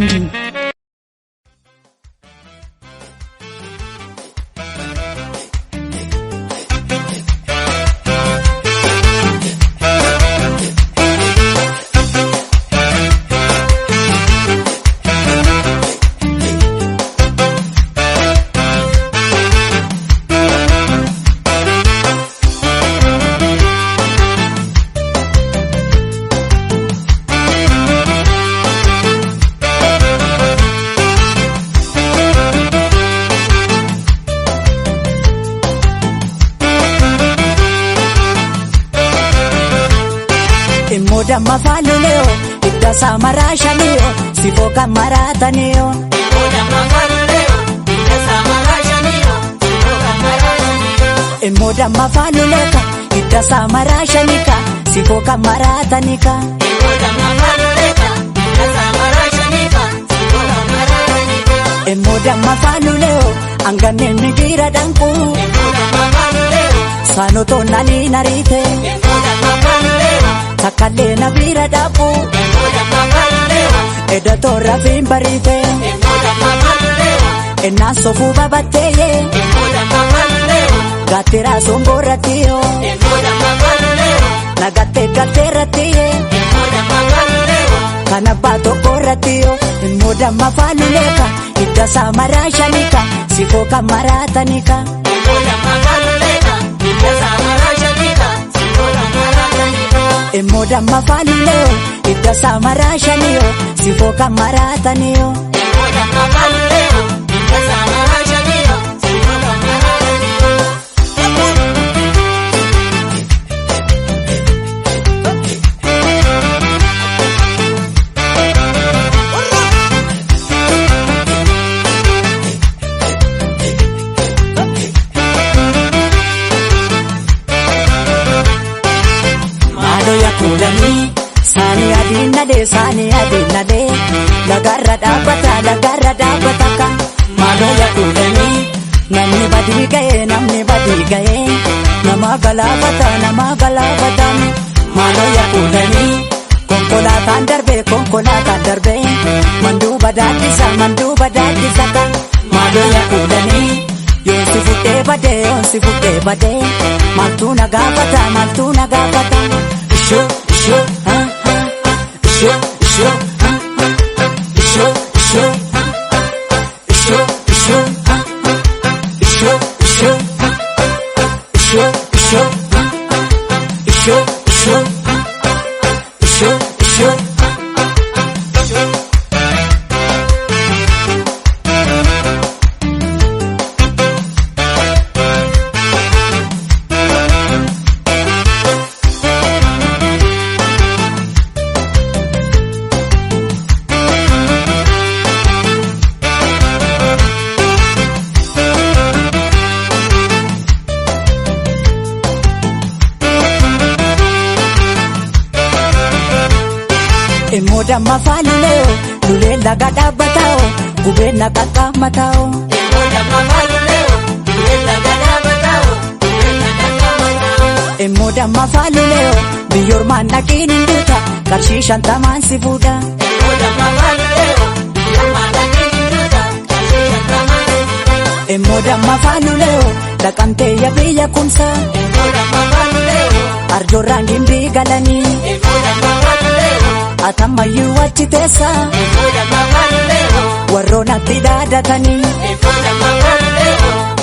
A: Immoo damma faaluleyo idda saamaraa shaniyo sifoo kan maraataniyo. Immoo damma faaluleka idda saamaraa shanika sifoo kan maraatanika. Immoo damma faaluleyo hanganneen migira danqu. Saanotoo nanii nariite. Takkalee na bira dhaabu. Edda toorra fi bariite. Ennaan soofuu babatteeyee. Gaattiraa somboorrattiyo. Nagattee galteerrattiye. Kan abbaa tokkorrattiyo. Immoo damma faaluleeka. Hidda saamaraa shanika. Sifoo kan maraatanika. Immoo damma faaluleyo. Hidda saamaraa shaniyo. Sifoo kan maraataniyo. Maaloo yakuulanii saanii adiin nadee saanii adiin nadee lagarra dhaabbata lagarra dhaabbata ka. Maaloo yakuulanii namni badii ga'ee namni badii ga'ee nama galaafata nama galaafata. Maaloo yakuulanii konkolaataan darbee konkolaataan darbee manduuba daaddisa manduuba daaddisa ka. Maaloo yakuulanii. Yoonsi fuudhee badee yoonsi fuudhee badee maaltu na gaafata maaltu na gaafata. Ishoo ishoo ha ha ishoo ishoo ha ha ishoo ishoo ha ishoo ishoo ha ishoo ishoo ha ishoo ishoo ha ishoo ishoo ha ishoo ishoo. Immoo damma faaluleyo lulee laga dhaabbatao gubeen na qaqqaamatao. Immoo damma faaluleyo biyyoormaan dhaqiin hin duuta qarshii 50n si fuudha. Immoo damma faaluleyo dhaqamtee ya biyya kumsa. Arjoorraan gimbii galanii. Atammayyuu achi teessa. Warroon atti dhaadatanii.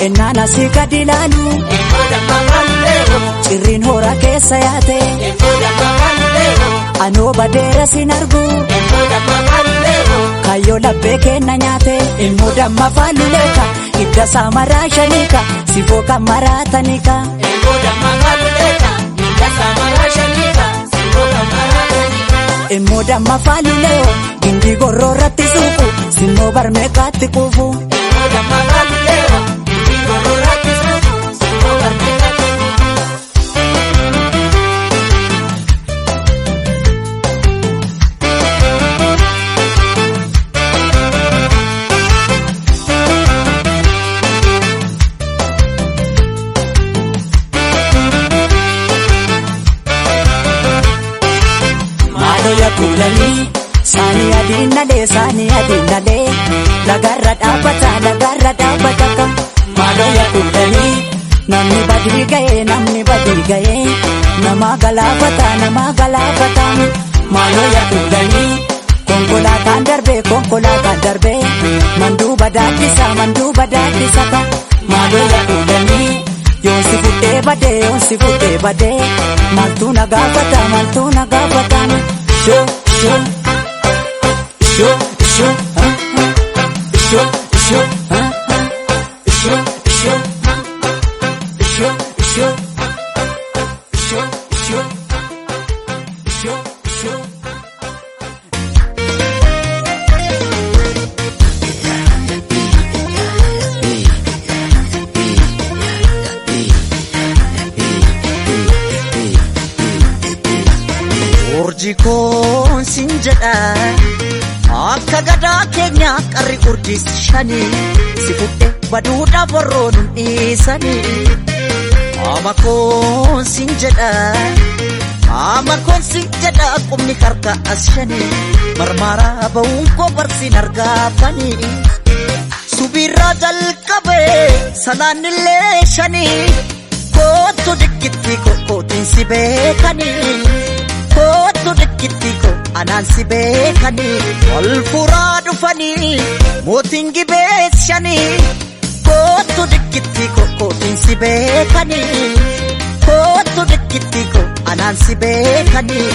A: Ennaan asii gadi ilaalu. Cirriin hora keessa yaate. Anoo badeera sin argu. Kaayyoo laphee kenna nyaate. Immoo damma faaluleeka. Hidda saamaraa shaniika. Sifoo kan maraatanika. Immoo damma faaluleyo gindii gorroorratti suuqu simmoo barmeeqaatti quufu. Maaloo yakuulanii saanii adiin nadee saanii adiin nadee lagarra dhaabbata lagarra dhaabbata ka. Maaloo yakuulanii namni badii ga'ee namni badii ga'ee nama galaafata nama galaafata. Maaloo yakuulanii konkolaataan darbee konkolaataan darbee manduuba daaddisa manduuba daaddisa ka. Maaloo yakuulanii yoonsi fuudhee badee yoonsi fuudhee badee maaltu na gaafata maaltu na gaafata. Ishoo ishoo ishoo ishoo ha ishoo ishoo ha ishoo ishoo ishoo ishoo ishoo ishoo ishoo ishoo. Urjii koon sin jedha akka gadaa keenya qarri urjiis shanii si fudhe baduudhaaf warroon hin dhiisanii. Ama koon sin jedha ama koon sin jedha qubni harka as shanii marmaaraa ba'uun koo barsiin argaafanii. Subirraa jalqabee salaanillee shanii kootu dikkitti kootiin si beekanii. Kootu dikkitti koo anaan si beekanii. Ol furaa dhufanii mootiin gibees shanii. Kootu dikkitti koo kootiin si beekanii. Kootu dikkitti koo anaan si beekanii.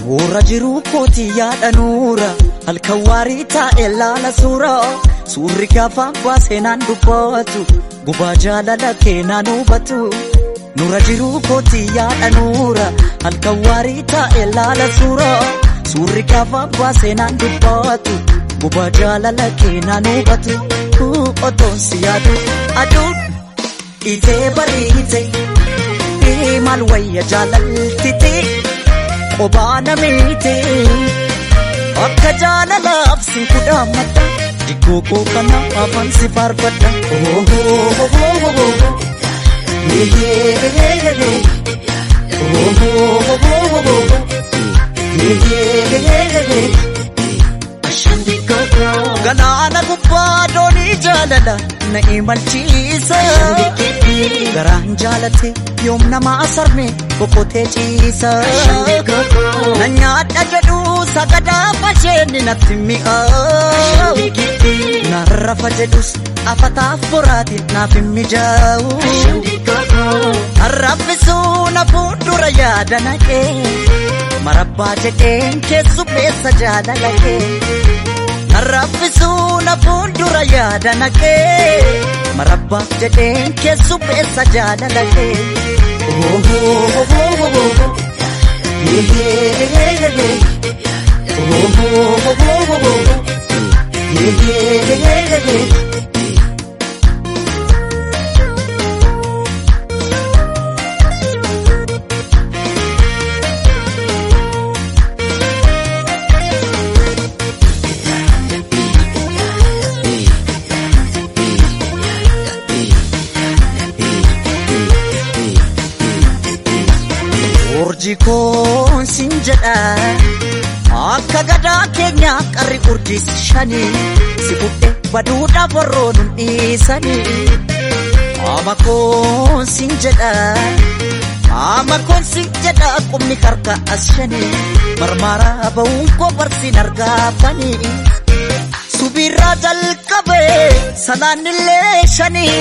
A: Warra jiruu kooti yaada nuura halkan waarii taa'e laala suura suurri gaafa baasee naan dubbatu gubaa jaalala kee naan hubatu. Nura jiruu kooti yaada nuura halkan waarii taa'e laala suura suurri gaafa baasee naan dubbatu gubaa jaalala kee naan hubatu. Otoon si yaadu aduun itee bariite maal wayya jaalaltitee. Qobaa nameete akka jaalalaaf sin kudhaammadha diggoo koo kana afaan si faarfadha. Galaana gubbaa doonii jaalala na imalchiisa. Garaan jaalate yoom nama asarme boqotee ciisa. Na nyaadha jedhu sagadaa fasheenni natti mi'aawu. Na rafa jedhus afataaf boraatiin naaf hin mijaa'u. Arraffisuu na fuuldura yaada naqee marabbaa jedheen keessummeessa jaalala kee. Arraffisuu na fuuldura yaada naqee marabbaa jedheen keessummeessa jaalala kee. Urjii koon sin jedha akka gadaa keenya qarri urjiis shanii si fudhe baduudhaaf warroon hin dhiisanii. Ama koon sin jedha ama koon sin jedha qubni harka as shanii marmaaraa ba'uun koo barsiin argaafanii. Subirraa jalqabee salaanillee shanii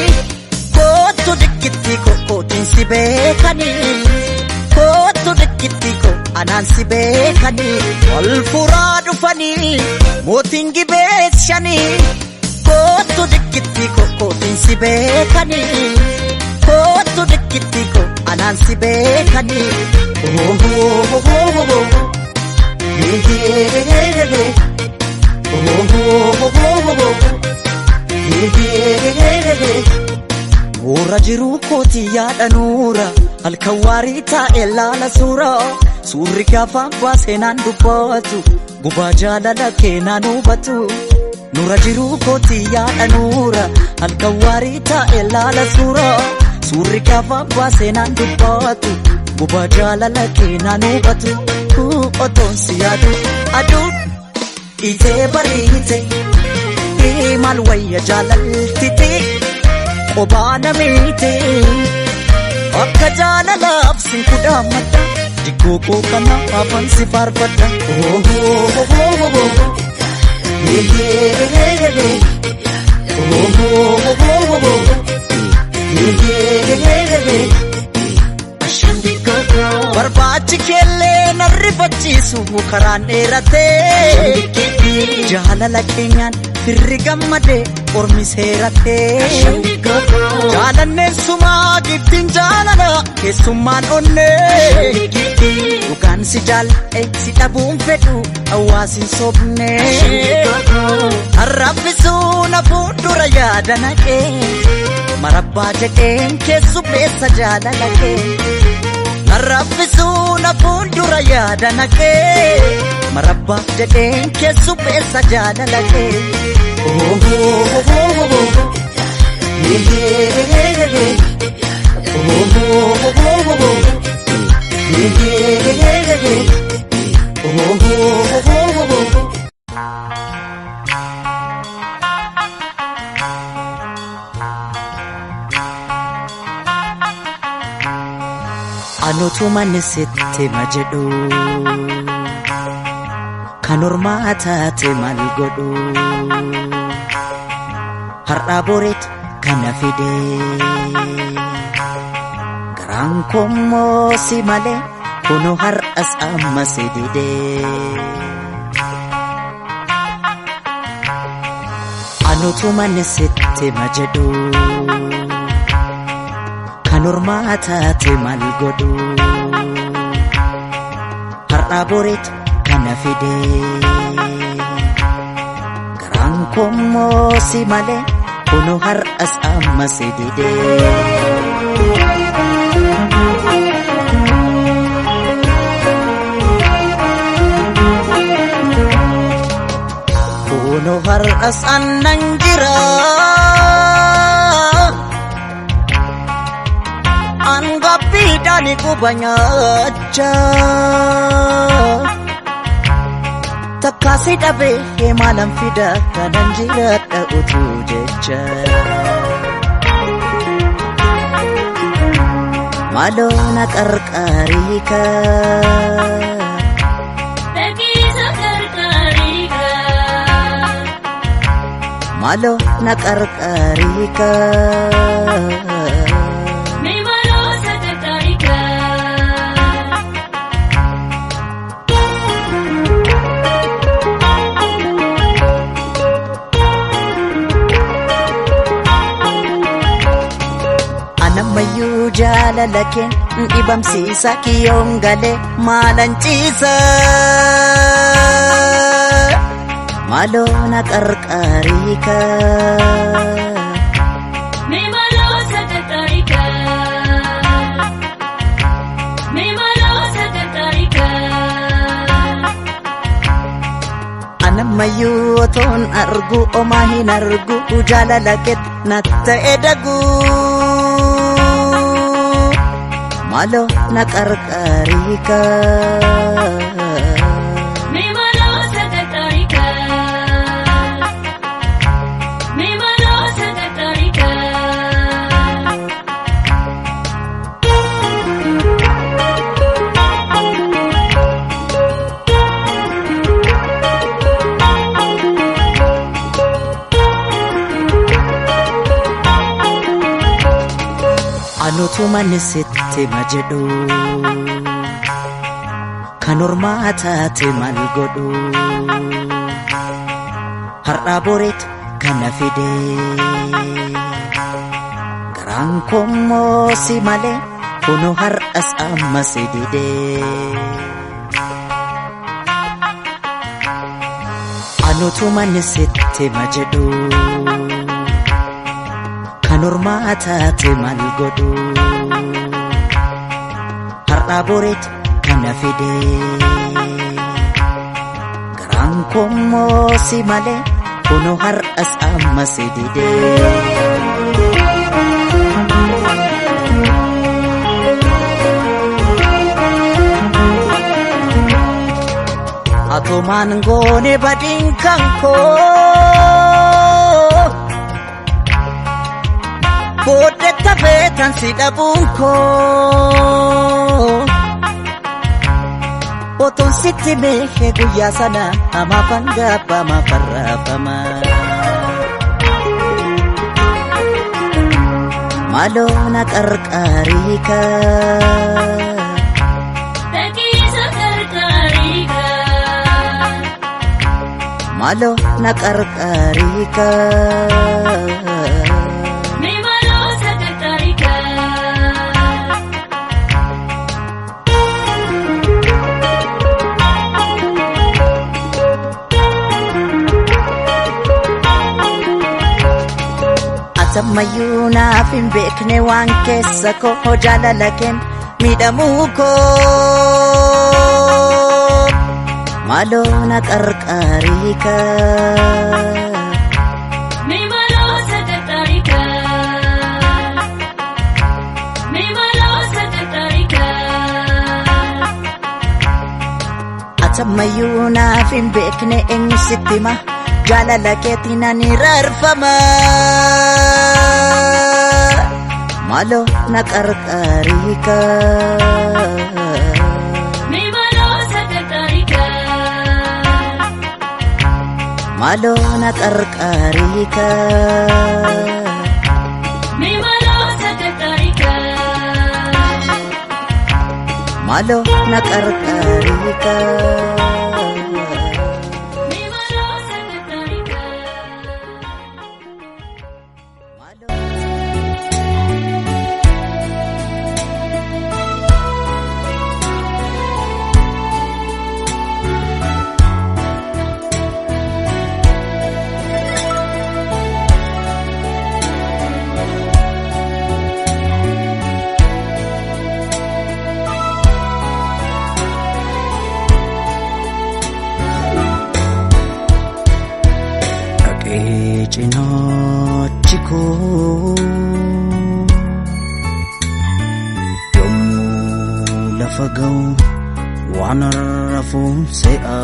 A: kootu dikkitti kootiin si beekanii. Kootu dikkitti koo anaan si beekanii. Ol furaa dhufanii mootiin gibees shanii. Kootu dikkitti koo kootiin si beekanii. Kootu dikkitti koo anaan si beekanii. Warra jiruu kooti yaada nuura halkan waarii taa'e laala suura suurri gaafa baasee naan dubbatu gubaa jaalala kee naan hubatu. Nura jiruu kooti yaada nuura halkan waarii taa'e laala suura suurri gaafa baasee naan dubbatu gubaa jaalala kee naan hubatu. Otoon si yaadu aduun itee bariite maal wayya jaalaltitee. Qobaa nameete akka jaalalaaf sin kudhaammadha diggoo koo kana afaan si faarfadha. Barbaachi keellee na rifachiisu karaan dheeratee. Jaalala keenyaan firri gammadee ormi seeratee. Jaalanneen sumaa giftiin jaalala keessummaan onnee. Dhugaan si jaalladhe si dhabuun fedhu hawaasin sobnee. Arrabbisuu na fuuldura yaada naqee marabbaa jedheen keessummeessa jaalala kee. Arrabbisuu na fuuldura yaada naqee marabbaa jedheen keessummeessa jaalala kee. Anutu manni sitti ma jedhu kan ormaa taate maal godhu har'aa boreetu kana fide garaan kommoo si malee kunoo har'as amma si dide. Anutu manni sitti ma jedhu kan ormaa taate maal godhu har'aa boreetu kana fide garaan kommoo si malee kunoo har'as amma si dide. Kunoo har'as annan jira. Angabbiidhaan quba nyaachaa. Takkaasi dhabee maalan fida kanan jiraadha utuu jecha. Maaloo na qarqaarii kaa.
D: Dhaqiisa qarqaarii kaa.
A: Maaloo na qarqaarii kaa.
D: Mee maaloo sakataarii kaa.
A: Anammayyuu jaalala keen dhibamsiisa kiyyoon galee maalan ciisa. Maaloo na qarqaarii kaa.
D: Mee maaloo sakataarii kaa. Mee maaloo sakataarii kaa.
A: Anammayyuu otoon argu omaa hin argu jaalala keet na ta'e dagu. Maaloo na qarqaarii kaa.
D: Mee maaloo sakataarii kaa. Mee maaloo sakataarii kaa.
A: Anutu manni sitti ma jedhu kan ormaa taate maal godhu har'aa boreetu kana fide garaan kommoo si malee kunoo har'as amma si dide. Anutu manni sitti ma jedhu kan ormaa taate maal godhu har'aa boreetu kana fide garaan kommoo si malee kunoo har'as amma si dide. Atumaan goone badiin kan koo. Booddetta beekan si dhabuun koo. Otoon sitti meeshee guyyaa sana hamaafan gaabba maafan raafama. Maaloo na qarqaarii kaa.
D: Dhaqiisa qarqaarii kaa.
A: Maaloo na qarqaarii kaa.
D: Mee maaloo sakattaarii kaa.
A: Atammayyuu naaf hin beekne waan keessa koo jaalala keen miidhamuu koo. Maaloo na qarqaarii kaa.
D: Mee maaloo sakattaarii kaa. Mee maaloo sakattaarii kaa.
A: Atammayyuu naaf hin beekne eenyu sitti hima jaalala keetiin ani rarfama. Maaloo na qarqaarii kaa.
D: Mee maaloo sakattaarii kaa.
A: Maaloo na qarqaarii kaa.
D: Mee maaloo sakattaarii kaa.
A: Maaloo na qarqaarii kaa.
D: Mee maaloo sakattaarii kaa.
A: Maaloo.
B: Dhaqee cinaachi koo yommuu lafa ga'u waan rafuun se'a.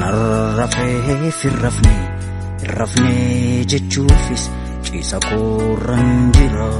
B: Narrafee firrafne irrafne jechuufis ciisa koorran jira.